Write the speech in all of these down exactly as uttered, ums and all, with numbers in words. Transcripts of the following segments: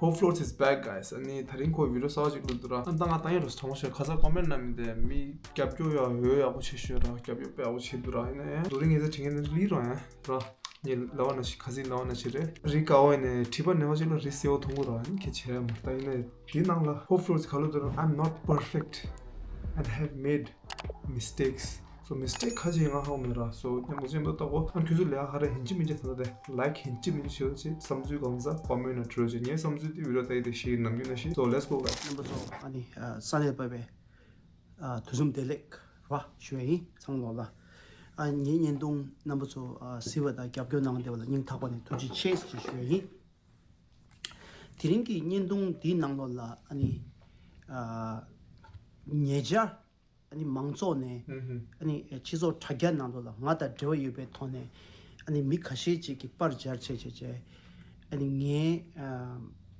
Hope Floats is back, guys. ཨ་ནི་དེ་རིང་ཁོ་བི་ཌི་ཡོ་གསར་པ་ཅིག་བླུགས་འདུག་ར། ཨ་ད་ང་ཏང་ཡ་རུ་ཐོང་ཤོར་ཁ་ས་ཀོ་མེན་ཊི་ནང་མི་དེ་མི་རྒྱབ་སྐྱོར་ཡ་ཡོད་ཡག་པོ་བྱེད་ཤོད་ར། རྒྱབ་སྐྱོར་དཔེ་ཡག་པོ་བྱེད་འདུག་ར། ཡིན་ན་ཡང་དུ་རིང་ངེད་ཚོ་དྲན་མཁན་དེ་ལི་རོ་ཡ་ར། ངས་ལབ་པ་ནང་བཞིན་ཁ་སིང་ལབ་པ་ནང་བཞིན་རེད། རི་ཀ་བ་ཡིན་ནས་བྲིས་པ་ནས་བ་ཅིག་ལ་རི་སེའུ་མཐོང་གི་ར། ཡིན་ཁྱད་བྱས་ཡ་མ་རེད། ད་ཡིན་ན་དེའི་ནང་ལ་Hope Floats ག་ལོ་དུ་ར། I'm not perfect and have made mistakes. So mistake ཁ་ཅིག་ང་ཧ་གོ་མེད་ར། So ཉམས་མོ་ཅན་པ་ལྟ་གོ། ཨ་ཁྱོད་ཚོ་ལས་ཁ་ར་ཧིན་ཅི་མིན་ཅི་ད་ལྟ་དེ་ལའིཀ་ཧིན་ཅི་མིན་ཅི་བྱེད་ཅེས་བསམ་ཚུལ་གང་ཟ་ཀོ་མེན་ཊི་ནང་བྲིས་རོགས་བྱེད། ངའི་བསམ་ཚུལ་དེ་བི་ཌི་ཡོ་ལྟ་ཡི་དེ་ཤེས་ནམ་རྒྱུན་ནང་བཞིན། So let's go, guys. རྣམ་པ་ཚོ་ཨ་ནི་ས་གནས་པ་བའི་དུས་གསུམ་བདེ་ལེགས་ར་ཞུ་ཡ་ཡིན། ཚང་ལོག་ལ་ཨ་ངའི་བརྙན་ཐུང་རྣམ་པ་ཚོ་གཟིགས་པ་དང་རྒྱབ་སྐྱོར་གནང་བསྡད་པ་ལ་སྙིང་ཐག་པ་ནས་ཐུགས་རྗེ་ཆེ་ཞེས་ཞུ་ཡ་ཡིན། དེ་རིང་གི་བརྙན་ཐུང་འདིའི་ནང་ལོགས་ལ་ཨ་ནི་ཉེ་ཆར་ཨ་ནི་མང་ཚོགས་ནས་ཨ་ནི་སྤྱི་ཚོགས་དྲ་རྒྱ་ནང་ལོགས་ལ་ང་དང་འབྲེལ་བ་ཡོད་པའི་ཐོག་ནས་ཨ་ནི་མི་ཁ་ཤས་ཅིག་གིས་པར་སྦྱར་བྱས་བྱས་བྱས་ཨ་ནི་ངའི་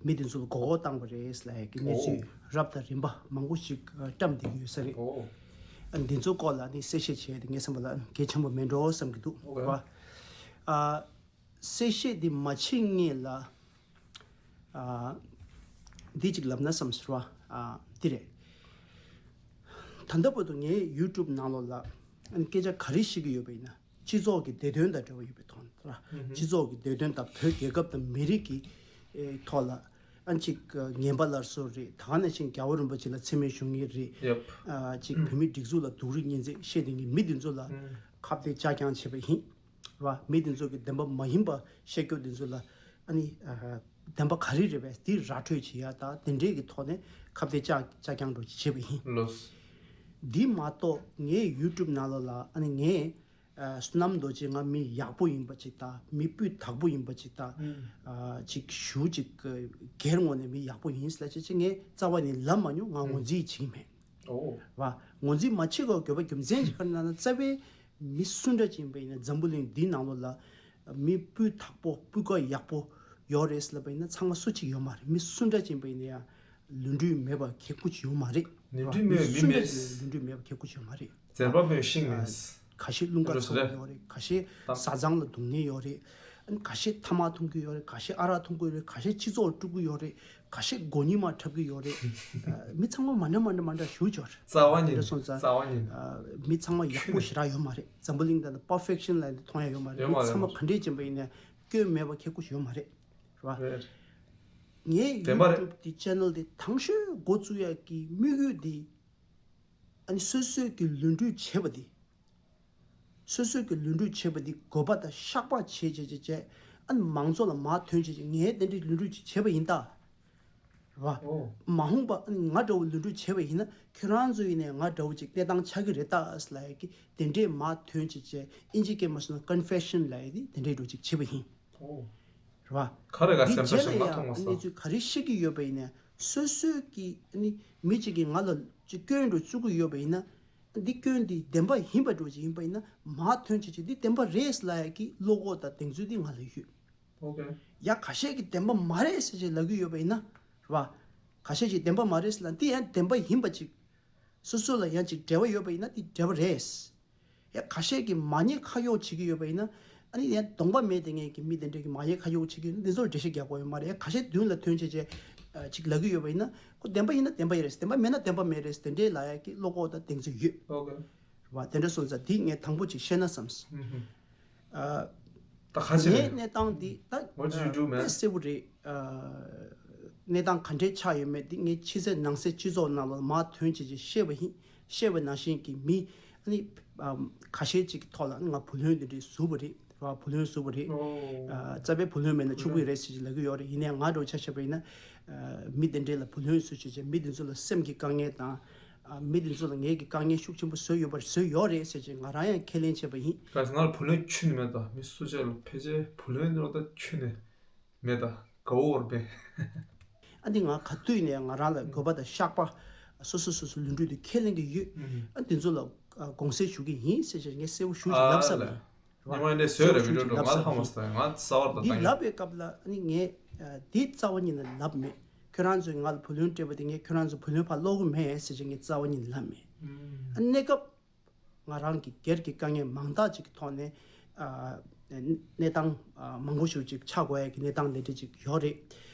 མི་དེ་ཚོ་ལ་མགོ་སྐོར་བཏང་བ་རེད་ལབ་ཡ་གི་གནས་ཚུལ་རབ་དང་རིམ་པ་མང་པོ་ཞིག་བཀྲམ་བསྡད་ཀྱི་ཡོད་ས་རེད། ཨ་ནི་འདི་ཚོ་སྐོར་ལ་ཨ་ནི་གསལ་བཤད་བྱས་ཏེ་ངའི་བསམ་པ་ལ་གལ་ཆེན་པོ་མེད་འགྲོ་བསམ་གྱི་འདུག་བ། གསལ་བཤད་འདི་མ་བྱེད་སྔོན་ལ་ཨ་འདི་གཅིག་ལབ་ན་བསམ་ཟེར་བ། ཨ་འདི་རེད། ད་ལྟ་བར་དུ་ངའི་ཡུ་ཊུབ་ནང་ལོགས་ལ་ཨ་ནི་སྐད་ཆ་ག་རེ་བཤད་ཀྱི་ཡོད་པ་ཡིན་ན་སྤྱི་ཚོགས་ཀྱི་བདེ་དོན་དང་འབྲེལ་བ་ཡོད་པའི་ཐོག་ནས་ར། སྤྱི་ཚོགས་ཀྱི་བདེ་དོན་དང་བོད་རྒྱལ་ཁབ་དང་མི་རིགས་ཀྱི་ཨེ་ཐོག་ལ་ཨ་ནི་གཅིག་ངན་པ་སླར་གསོ་རེད། ད་ག་ནང་བཞིན་རྒྱལ་བ་རིན་པོ་ཆེ་ལ་མཚན་སྨད་ཞུ་མཁན་རེད། ཡབ། ཨ་གཅིག་བོད་མི་སྒྲིག་འཛུགས་ལ་སྡུག་རུས་ངན་ཚད་བཤད་བསྡད་མཁན་མི་དེ་ཚོ་ལ་ཁ་གཏད་བཅག་རྐྱང་བྱས་པ་ཡིན། ར། མི་དེ་ཚོ་གི་བདེན་པ་མ་ཡིན་པ་བཤད་རྒྱུ་དེ་ཚོ་ལ་ཨ་ནི་ཨ་བདེན་པ་ག་རེ་རེད་པས་དེ་ར་འཕྲོད་བྱེད་ཡ་ད་དེ་འདྲས་ཀྱི་ཐོག་ནས་ཁ་གཏད་བཅག་བཅག་རྐྱང་འགྲོ་བྱེད་པ་ཡིན། ལོས། འདི་མ་གཏོགས་ངའི་ཡུ་ཊུབ་ནང་ལོགས་ལ་ཨ་ནི་ངས་ཨ་བསོད་ནམས་རྡོ་རྗེ་ང་མི་ཡག་པོ་ཡིན་པ་ཅིག་དང་མི་སྤུས་དག་པོ་ཡིན་པ་ཅིག་དང་ཨ་ཅིག་ཞུ་ཅིག་སྒེར་ངོས་ནས་མི་ཡག་པོ་ཡིན་ཟེར་ཅིག་ཅིག་ངས་རྩ་བ་ནས་ལབ་མ་མྱོང་། ང་ངོས་འཛིན་བྱེད་ཀྱི་མེད། ཨོ། བ། ངོས་འཛིན་མ་བྱེད་དགོས་དགོས་པ་རྒྱུ་མཚན་ཅིག་ག་རེ་ལབ་ན་རྩ་བའི་མི་སུ་འདྲ་ཅིག་ཡིན་པ་ཡིན་ན་འཛམ་བུ་གླིང་འདིའི་ནང་ལོགས་ལ་མི་སྤུས་དག་པོ་སྤུས་ཀ་ཡག་པོ་ཡོད་རེད་ཟེར་ལབ་པ་ཡིན་ན་ཚང་མ་སུ་གཅིག་ཡོད་མ་རེད། མི་སུ་འདྲ་ཅིག་ཡིན་པ་ཡིན་ན་ཡང་ལུས་འབྲེལ་མེད་པ་ཁེ་ཁུ་ཅིག་ཡོད་མ་རེད། ལུས་འབྲེལ་མེད་མི་མི་སུ་འདྲ་མེད། ཅིག་ལུས་འབྲེལ་མེད་པ་ཁེ་ཁུ་ཅིག་ཡོད་མ་རེད། བཙན་པ་མེད་ཤིང་མེད། ཁ་ཤས་རླུང་རྟ་འཚོ་གི་ཡོད་རེད། ཁ་ཤས་བཟའ་ཚང་ལ་སྡུག་བསྔལ་ཡོད་རེད། ཁ་ཤས་ཐ་མག་འཐུང་གི་ཡོད་རེད། ཁ་ཤས་ཨ་རག་འཐུང་གི་ཡོད་རེད། ཁ་ཤས་སྤྱི་ཚོགས་དཀྲུག་གི་ཡོད་རེད། ཁ་ཤས་མགོ་རྙིང་མ་འཁྲབ་ཀྱི་ཡོད་རེད། ཨ་མི་ཚང་མ་མ་འདྲ་མ་འདྲ་མ་འདྲ་ཞུ་ཆོག་རེད། རྩ་བ་ཉིད། རྩ་བ་ཉིད། ཨ་མི་ཚང་མ་ཡག་པོ་ཞེ་དྲག་ཡོད་མ་རེད། འཛམ་བུ་གླིང་འདི་ལ་པར་ཕེག་ཤན་ལབ་ཡ་མཐོང་ཡ་ཡོད་མ་རེད། ཡོད་མ་རེད། མི་ཚང་མ་ག་འདྲས་ཅན་པ་ཡིན་ནའི་སྐྱོན་མེད་པ་ཁེ་ཁུ་ཞིག་ཡོད་མ་རེད། རེད་བ། རེད། ངའི་བདེན་པ་རེད། ཡུ་ཊུབ་འདི་ཆེ་ནལ་འདི་དང་ཤོས་འགོ་བཙུགས་ཡ་གི་དམིགས་ཡུལ་འདི་ཨ་ནི་སོ་སོས་ཀྱི་ལུས་འབྲེལ་བྱས་པ་འདི། སོ་སོས་ཀྱི་ལུས་འབྲེལ་བྱས་པ་འདི་དགོས་པ་དང་བཤགས་པ་བྱས་བྱས་བྱས་བྱས་ཨ་ནི་མང་ཚོགས་ལ་མར་ཐོན་བྱས་བྱས་ངས་དེ་འདྲའི་ལུས་འབྲེལ་ཅིག་བྱས་པ་ཡིན་ད། རེད་བ། ཨོ། མ་འོངས་པ་ཨ་ནི་ང་འདྲ་བོ་ལུས་འབྲེལ་བྱས་པ་ཡིན་ན་ཁྱོད་རང་ཚོ་ཡིན་ནའི་ང་འདྲ་བོ་ཅིག་གནས་སྟངས་ཆགས་ཀྱི་རེད་ད་ལབ་ཡ་གི་དེ་འདྲས་མར་ཐོན་བྱས་བྱས་ཨིན་ཇི་སྐད་མ་སོང་ན་ཀོན་ཕེ་ཤན་ལབ་ཡ་དེ་དེ་འདྲས་འདྲ་བོ་ཅིག་བྱས་པ་ཡིན། ཨོ། རེད་བ། ག་རེ་ག་འདི་སེམས་ཁྲལ་རྗེས་ལ་ཞིག་མ་ཡང་མཐོང་བ་ས། གནས་ཚུལ་ག་རེ་ཤེས་ཀྱི་ཡོད་པ་ཡིན་ནའི་སོ་སོས་ཀྱི་ཨ་ནི་མི་གཅིག་གིས་ང་ལ་ཅིག་སྐྱོན་འགྲོ་བཅུག་གི་ཡོད་པ་ཡིན་ན་འདི་སྐྱོན་འདི་བདེན་པ་ཡིན་པ་འགྲོ་ཅིག་ཡིན་པ་ཡིན་ན་མར་ཐོན་བྱས་ཅིག་འདི་བདེན་པ་རེད་ལབ་ཡ་གི་བློ་ཁོག་དང་གདེང་ཚོད་འདི་ང་ལ་ཡོད། ཨོ་ཀེ། ཡ་ཁ་ཤས་ཀྱིས་བདེན་པ་མ་རེད་ཟེར་ཅིག་ལབ་ཀྱི་ཡོད་པ་ཡིན་ན་རེད་བ། ཁ་ཤས་ཀྱིས་བདེན་པ་མ་རེད་ཟེར་ལབ་འདི་ཡང་བདེན་པ་ཡིན་པ་ཅིག་སོ་སོ་ལ་ཡང་ཅིག་འབྲེལ་བ་ཡོད་པ་ཡིན་ན་དེ་འབྲེལ་བ་རེད། ཡ་ཁ་ཤས་ཀྱིས་མ་ཉེས་ཁ་གཡོགས་བྱེད་ཀྱི་ཡོད་པ་ཡིན་ན་ཨ་ནི་ཡང་གདོང་པ་མེད་དེ་ངས་ཀྱི་མི་དེ་འདྲས་ཀྱིས་མ་ཉེས་ཁ་གཡོགས་བྱེད་ཀྱི་ཡོད་ན་འདི་ཚོར་འགྲེལ་བཤད་རྒྱག་དགོས་ཡོད་མ་རེད། ཡ་ཁ་ཤས་མདུན་ལ་ཐོན་བྱས་བྱས་ཅིག་ལབ་ཀྱི་ཡོད་པ་ཡིན་ན་ཁོ་བདེན་པ་ཡིན་ན་བདེན་པ་ཡིན་རེད། བདེན་པ་མེད་ན་བདེན་པ་མེད་རེད། དེ་འདྲས་ལབ་ཡ་གི་བློ་ཁོག་དང་གདེང་ཚོད་ཡོད། ཨོ་ཀེ། རེད་བ། དེ་འདྲ་སོང་ཙང་འདི་ངས་དང་པོ་ཅིག་བཤད་ན་བསམས། ཨ། ད་ག་ཅི་ངའི་རེད། གནས་སྟངས་འདི་ད་What did you do, man? དཔེ་གསལ་པོ་རེད། ཨ། གནས་སྟངས་ག་འདྲས་ཆགས་ཡོད་མེད་འདི་ངས་ཕྱི་གསལ་ནང་གསལ་སྤྱི་ཚོགས་ནང་ལ་མར་ཐོན་བྱས་བྱས་བཤད་པ་ཡིན། བཤད་པ་ནང་བཞིན་གྱི་མི་ཨ་ནི་ཨ་ཁ་ཤས་ཅིག་གི་ཐོག་ལ་ང་བུ་ལོན་འདི་འདྲས་ཟུར་བ་རེད། རེད་བ། བུ་ལོན་ཟུར་བ་རེད། ཨོ། ཨ་རྩ་བའི་བུ་ལོན་མེད་ན་ཕྱུག་པོ་རེད་ཟེར་གྱི་ལབ་ཀྱི་ཡོད་རེད། ཡིན་ནའི་ང་འདྲ་བོ་ཆ་བཞག་པ་ཡིན་ན་ཨ་མི་འདི་འདྲས་ལ་བུ་ལོན་ཟུར་བྱས་བྱས་མི་འདི་ཚོ་ལ་སེམས་ཀྱི་དཀའ་ངལ་དང་། ཨ་མི་དེ་ཚོ་ལ་ངེད་ཀྱིས་དཀའ་ངལ་ཤུགས་ཆེན་པོ་བཟོས་ཡོད་པ་བཟོས་ཡོད་རེད་ཟེར་བྱས་ང་རང་ཡང་ཁས་ལེན་བྱས་པ་ཡིན། གལ་སྲིད་ང་ལ་བུ་ལོན་ཁྱོན་ནས་མེད་ད། མི་སུ་གཅིག་ལ་ཕལ་ཆེར་བུ་ལོན་འདི་ད་ཁྱོན་ནས་མེད་ད། དགའ་བོ་བར་པས། ཨ་འདི་ང་ག་དུས་ནས་ང་རང་ལ་དགོས་པ་དང་བཤགས་པ་སོ་སོ་སོ་སོ་ལུས་འབྲེལ་དུ་ཁས་ལེན་གྱི་ཡོད། ཨ་འདི་ཚོ་ལ་དགོངས་སེལ་ཞུ་གི་ཡིན་ཟེར་བྱས་ངས་གསལ་པོ་ཞུ་ཅིག་ལབ་ས་མེད། ཉི་མ་འདི་བཟོས་རེད་བི་ཌིའོ་འདྲ་ང་ལ་ཧ་མ་སོང་། ང་གསར་པ་དང་འདི་ལབ་པའི་སྐབས་ལ་ཨ་ནི་ངས་འདི་རྩ་བ་ཉིད་ནས་ལབ་མེད། ཁྱོད་རང་ཚོས་ང་ལ་བུ་ལོན་སྤྲད་པ་དེ་ངས་ཁྱོད་རང་ཚོ་བུ་ལོན་ཕར་སློག་གི་མེད་ཟེར་བྱས་ངས་རྩ་བ་ཉིད་ནས་ལབ་མེད། ཨ་གནས་སྐབས་ང་རང་གི་སྒེར་གྱི་དཀའ་ངལ་མང་དག་ཅིག་གི་ཐོག་ནས་གནས་སྟངས་མང་པོ་ཞིག་ཅིག་ཆགས་དགོས་ཡ་གི་གནས་སྟངས་དེ་འདྲ་ཅིག་ཡོད་རེད།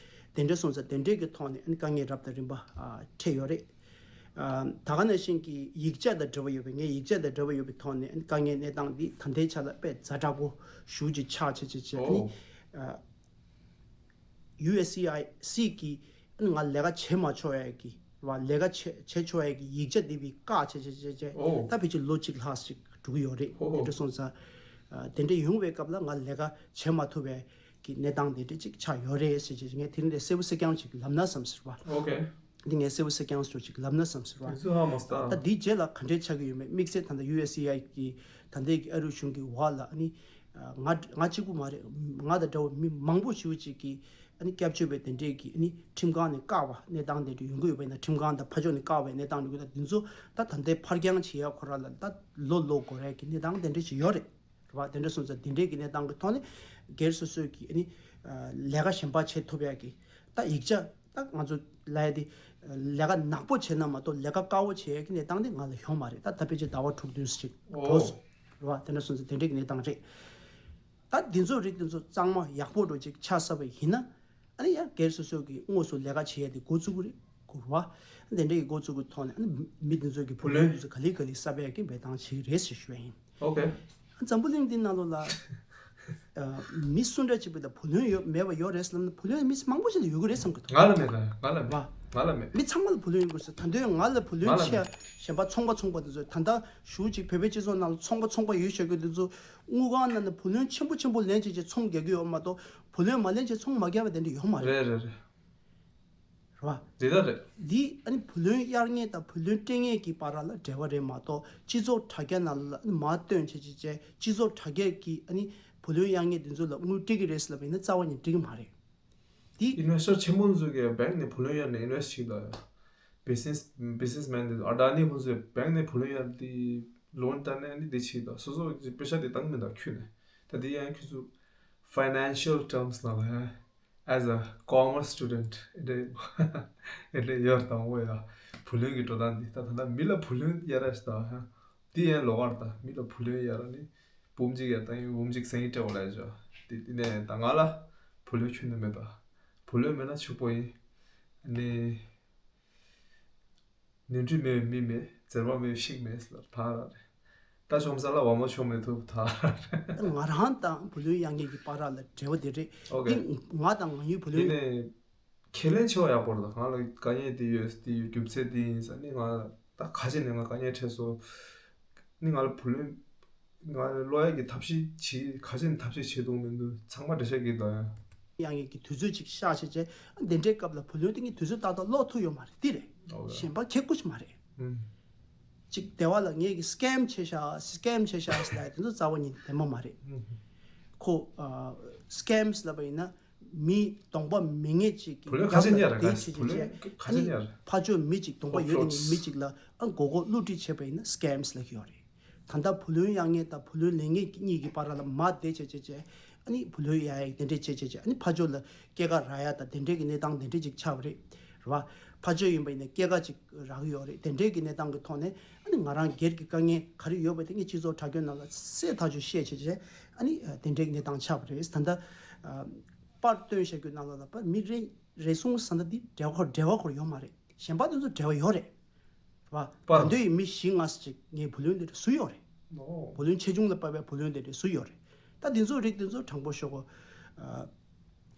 དེ་འདྲ་སོང་ཙང་དེ་འདྲས་ཀྱི་ཐོག་ནས་ཨ་ནི་དཀའ་ངལ་རབ་དང་རིམ་པ་ཨ་འཕྲད་ཡོད་རེད། ཨ་ད་ག་ནང་བཞིན་གྱི་ཡིག་ཆ་དང་འབྲེལ་བ་ཡོད་པའི་ངས་ཡིག་ཆ་དང་འབྲེལ་བ་ཡོད་པའི་ཐོག་ནས་ཨ་ནི་དཀའ་ངལ་གནས་སྟངས་འདི་ད་ལྟའི་ཆ་ལ་དཔེ་ཛ་དྲག་པོ་ཞེ་པོ་ཅིག་ཆགས་བྱས་བྱས་བྱས་ཨ་ནི། ཨོ། ཨ། ཡུ་ཨེས་སི་ཨའི་སི་གིས་ང་ལས་ཀ་བྱེད་མ་ཆོག་ཡ་གི་རེད་བ། ལས་ཀ་བྱེད་བྱེད་ཆོག་ཡ་གི་ཡིག་ཆ་འདི་བི་བཀག་བྱས་བྱས་བྱས་བྱས་ཨོ། ད་ཕལ་ཆེར་ལོ་གཅིག་ལྷག་ཞིག་འགྲོ་གི་ཡོད་རེད། ཨོ། དེ་འདྲ་སོང་ཙང་ཨ་དེ་འདྲ་ཡོང་བའི་སྐབས་ལ་ང་ལས་ཀ་བྱེད་མ་ཐུབ་པའི་གི་གནས་སྟངས་དེ་འདྲ་ཅིག་ཆགས་ཡོད་རེད་ཟེར་བྱས་ངས་དེ་རིང་འདི་གསལ་པོ་གསལ་རྐྱང་ཅིག་ལབ་ན་བསམ་ཟེར་བ། ཨོ་ཁེ། འདི་ངས་གསལ་པོ་གསལ་རྐྱང་ཞིག་ལབ་ན་བསམ་ཟེར་བ། དེ་ཚོ་ཧ་མ་སྟ། ད་འདིའི་རྗེས་ལ་ག་འདྲས་ཆགས་ཀྱི་ཡོད་མེད་དམིགས་བསལ་ད་ལྟ་ཡུ་ཨེས་སི་ཨའི་གི་ད་ལྟའི་གི་ཨ་རིའི་གཞུང་གི་འོག་ལ་ཨ་ནི། ང་ང་གཅིག་པུ་མ་རེད། ང་དང་འདྲ་བོ་མི་མང་པོ་ཞེ་པོ་ཅིག་གིས་ཨ་ནི་སྐྱབས་བཅོལ་བའི་དེ་འདྲས་ཀྱི་ཨ་ནི་ཁྲིམས་ཁང་ནས་བཀག་པ་གནས་སྟངས་དེ་འདྲ་ཡོང་གི་ཡོད་པ་ཡིན་ན། ཁྲིམས་ཁང་དང་ཕར་ཕྱོགས་ནས་བཀག་པའི་གནས་སྟངས་འདྲ་ཡོད་ན་འདི་ཚོ་ད་ད་ལྟའི་ཕར་འགྱངས་བྱེད་ཡ་ཁོ་རང་ལ་ད་ལོ་ལོ་འགོར་ཡ་གི་གནས་སྟངས་དེ་འདྲ་ཞིག་ཡོད་རེད། རེད་བ། དེ་འདྲ་སོང་ཙང་དེ་འདྲས་ཀྱི་གནས་སྟངས་ཀྱི་ཐོག་ནས་སྒེར་སོ་སོའི་གི་ཨ་ནི་ལས་ཀ་གཞན་པ་བྱེད་ཐུབ་ཡ་གི་ད་ཡིག་ཆ་ད་ང་ཚོ་ལ་ཡ་དེ་ལས་ཀ་ནག་པོ་བྱས་ན་མ་གཏོགས་ལས་ཀ་དཀར་པོ་བྱེད་ཡ་གི་གནས་སྟངས་དེ་ང་ལ་ཡོད་མ་རེད། ད་ད་ཕལ་ཆེར་ཟླ་བ་དྲུག་བདུན་ཙམ་ཅིག་འགྲོ་ཨོ། སོང་། རེད་བ། དེ་འདྲ་སོང་ཙང་དེ་འདྲས་ཀྱི་གནས་སྟངས་རེད། ད་འདི་ཚོ་རིགས་འདི་ཚོ་གཙང་མ་ཡག་པོ་འདྲ་ཅིག་ཆགས་ཚར་བ་ཡིན་ན། ཨ་ནི་ཡང་སྒེར་སོ་སོ་གི་དངོས་སུ་ལས་ཀ་བྱེད་ཡ་དེ་འགོ་བཙུགས་ཀྱི་རེད། གོ་བ། དེ་འདྲ་གི་འགོ་བཙུགས་ཀྱི་ཐོག་ནས་ཨ་ནི་མི་འདི་ཚོ་གི་བུ་ལོན་འདི་ཚོ་ག་ལེ་ག་ལེ་གསབ་ཡ་གི་འབད་ཐང་བྱེད་ཀྱི་རེད་ཟེར་ཞུ་ཡ་ཡིན། ཨོ་ཁེ། འཛམ་བུ་གླིང་འདི་ནང་ལོགས་ལ་ཨ་མི་སུ་འདྲ་ཅིག་བས་ད་བུ་ལོན་ཡོད་མེད་པ་ཡོད་རེད་ཟེར་ལབ་ན། བུ་ལོན་མི་མང་པོ་ཞིག་ལ་ཡོད་ཀྱི་རེད་བསམ་གི་འདུག་ང་ལ་མེད་ད། ང་ལ་མེད། བ། ང་ལ་མེད། མི་ཚང་མ་ལ་བུ་ལོན་ཡོད་དགོས་ཟེར། ད་དུང་ང་ལ་བུ་ལོན་ང་ལ་ཆེ་མེད། གཞན་པ་ཚོང་པ་ཚོང་པ་འདི་ཚོ་ད་ལྟ་ཞེ་པོ་ཅིག་བོད་པའི་སྤྱི་ཚོགས་ནང་ལ་ཚོང་པ་ཚོང་པ་ཡོད་བཞག་གི་འདི་ཚོ་དངུལ་ཁང་ནང་ནས་བུ་ལོན་ཆེན་པོ་ཆེན་པོ་ལེན་བྱས་བྱས་ཚོང་རྒྱག་གི་ཡོད་མ་གཏོགས། བུ་ལོན་མ་ལེན་བྱས་ཚོང་མ་རྒྱག་པ་དེ་འདྲ་ཡོད་མ་རེད། རེད་རེད་རེད། རེད་བ། འདི་ལྟར་རེད། འདི་ཨ་ནི་བུ་ལོན་གཡར་མཁན་དང་བུ་ལོན་སྤྲད་མཁན་གྱི་བར་ལ་འབྲེལ་བ་རེད་མ་གཏོགས། སྤྱི་ཚོགས་དྲ་རྒྱ་ནང་ལ་ཨ་ནི་མར་བཏོན་བྱས་བྱས་བྱས་སྤྱི་ཚོགས་དྲ་རྒྱ་གིས་ཨ་ནི་བུ་ལོན་གཡར་མཁན་འདི་ཚོ་ལ་དངུལ་སྤྲད་ཀྱི་རེད་ཟེར་ལབ་པ་ཡིན་ན་རྩ་བ་ནས་སྤྲད་ཀྱི་མ་རེད། འདི་ཨིན་ཝེ་སི་ཊར་ཆེན་པོ་ཚོ་གིས་བེང་ནས་བུ་ལོན་གཡར་ནས་ཨིན་ཝེ་སི་ཊི་བྱེད་ཀྱི་འདུག་ཡ། བི་ཛི་ནེ་སི་བི་ཛི་ནེ་སི་མེན་དེ་ཚོ་ཨ་ཌ་ནི་ཁོང་ཚོས་བེང་ནས་བུ་ལོན་གཡར་དེ་ལོན་བཏང་ནས་ཨ་ནི་དེ་བྱེད་ཀྱི་འདུག་སོ་སོ་གི་པེ་ཤ་དེ་བཏང་མི་འདུག་ཁྱོན་ནས། ད་དེ་ཡང་ཁྱོད་ཚོ་ཕའི་ནན་ཤལ་ཊརམ་སི་ནང་ལ་ཡང་། As a commerce student ཨེ་འདྲ་ཨེ་འདྲ་ཡོད་དང་འོ་ཡ། བུ་ལོན་གྱི་འགྲོ་སྟངས་འདི་ད་ད་ལྟ་མི་ལ་བུ་ལོན་གཡར་ར་ཞིག་ད་ཧ། འདི་ཡན་ལོགས་ཀར་ད་མི་ལ་བུ་ལོན་གཡར་ར་ནི་འབུམ་གཅིག་གཡར་ད་ཡིན་འབུམ་གཅིག་སེང་གེ་སྤྲད་འོ་ལ་ཡ། འདི་འདི་ནས་ད་ང་ལ་བུ་ལོན་ཁྱོན་ནས་མེད་ད། བུ་ལོན་མེད་ན་ཕྱུག་པོ་ཡིན། ནི། ནོར་འཁྲུལ་མེད་པའི་མི་མེད། འཛེར་བ་མེད་པའི་ཤིང་མེད་ཟེར་ད་ར་རེད། ད་ཆོམ་ས་ལ་བ་མོ་ཆོམ་མེད་ཐུབ་ད་ར་རེད། ང་རང་དང་བུ་ལོན་གཡར་མཁན་གྱི་བར་ལ་འབྲེལ་བ་དེ་རེད། ཨོ་ཁེ། འདི་ང་དང་ང་ཡི་བུ་ལོན། དེ་ནས་ཁས་ལེན་ཆེ་བ་ཡག་པོ་རེད། ད་ང་ལ་དཀའ་ངལ་དེ་ཡོད་དེ་ཡོད་རྒྱུ་མཚན་དེ་ཡིན་ཟེར་ནི་ང་ད་ག་ཅི་ནས་ང་དཀའ་ངལ་འཕྲད་སོང་། ནི་ང་ལ་བུ་ལོན། ང་ལ་ལོ་ཡ་གི་ཐབས་ཤེས་བྱེད་ག་ཅི་ནས་ཐབས་ཤེས་བྱེད་ཐུབ་མི་འདུག་ཚང་མ་འགྲེལ་བཤད་གི་ད་ཡ། གཡར་མཁན་གྱི་དུས་ཚོད་ཅིག་བཞག་བྱས་བྱས་འདི་འདྲའི་སྐབས་ལ་བུ་ལོན་དེ་ངས་དུས་ཚོད་ཏག་ཏག་ཀློག་ཐུབ་ཡོད་མ་རེད། འདི་རེད། ཨོ་ཡ། གཞན་པ་ཁྱད་ཀུ་ཞིག་མ་རེད། ཨུམ། ཅིག་སྡེ་བ་ལ་ངས་ཀྱི་སི་ཀེམ་བྱས་ཤག་སི་ཀེམ་བྱས་ཤག་ཟེར་ཡ་དེ་ཚོ་རྩ་བ་ཉིད་ནས་བདེན་པ་མ་རེད། ཨུམ། ཁོ་ཨ་སི་ཀེམ་ལབ་པ་ཡིན་ན་མི་གདོང་པ་མི་ངེས་ཅིག་གི་བུ་ལོན་ག་ཚད་རྒྱབ་ལ་ཉར་བསྡད་ག་བྱས་བྱས་བུ་ལོན་བྱས་ག་ཨ་ཚད་ནི་ཉར། ཕར་ཕྱོགས་མི་ཅིག་གདོང་པ་ཡོད་དེ་ནི་མི་ཅིག་ལ་ཨ་མགོ་སྐོར་བསླུ་བྲིད་བྱས་པ་ཡིན་ན་སི་ཀེམ་ལབ་ཀྱི་ཡོད་རེད། ད་ལྟ་བུ་ལོན་གཡར་མཁན་དང་བུ་ལོན་ལེན་མཁན་གཉིས་ཀྱི་བར་ལ་མར་བསྡད་བྱས་བྱས་བྱས་ཨ་ནི་བུ་ལོན་གཡར་ཡག་དེ་འདྲས་བྱས་བྱས་བྱས་ཨ་ནི་ཕར་ཕྱོགས་ལ་སྐྱེད་ཀ་རག་ཡག་དང་དེ་འདྲས་ཀྱི་གནས་སྟངས་དེ་འདྲས་ཅིག་ཆགས་པ་རེད། རེད་བ། ཕར་ཕྱོགས་ཡིན་པ་ཡིན་ན་སྐྱེད་ཀ་ཅིག་རག་གི་ཡོད་རེད། དེ་འདྲས་ཀྱི་གནས་སྟངས་ཀྱི་ཐོག་ནས་ཨ་ནི་ང་རང་སྒེར་གྱི་དཀའ་ངལ་ག་རེ་ཡོད་པ་དེ་ངས་སྤྱི་ཚོགས་དྲ་རྒྱ་ནང་ལ་གསལ་ཐག་ཆོད་བཤད་བྱས་བྱས་ཨ་ནི་དེ་འདྲས་ཀྱི་གནས་སྟངས་ཆགས་པ་རེད། ད་ལྟ་པར་བཏོན་བཞག་རྒྱུ་ནང་ལ་ལ་པར་མི་རེ་རེ་ཟུང་ཟ་ན་འདི་འབྲེལ་བ་འབྲེལ་བ་ཁོར་ཡོད་མ་རེད། གཞན་པ་དེ་ཚོ་འབྲེལ་བ་ཡོད་རེད། རེད་བ། པར་ད་འདོད་ཡོད་མི་བཞི་ལྔ་ཙམ་ཅིག་ངས་བུ་ལོན་དེ་འདྲ་བཟོས་ཡོད་རེད། ཨོ། བུ་ལོན་ཆེ་ཆུང་ལ་དཔག་པའི་བུ་ལོན་དེ་འདྲ་བཟོས་ཡོད་རེད། ད་འདི་ཚོ་རིགས་འདི་ཚོ་དྲང་པོ་ཤོད་གོ། ཨ།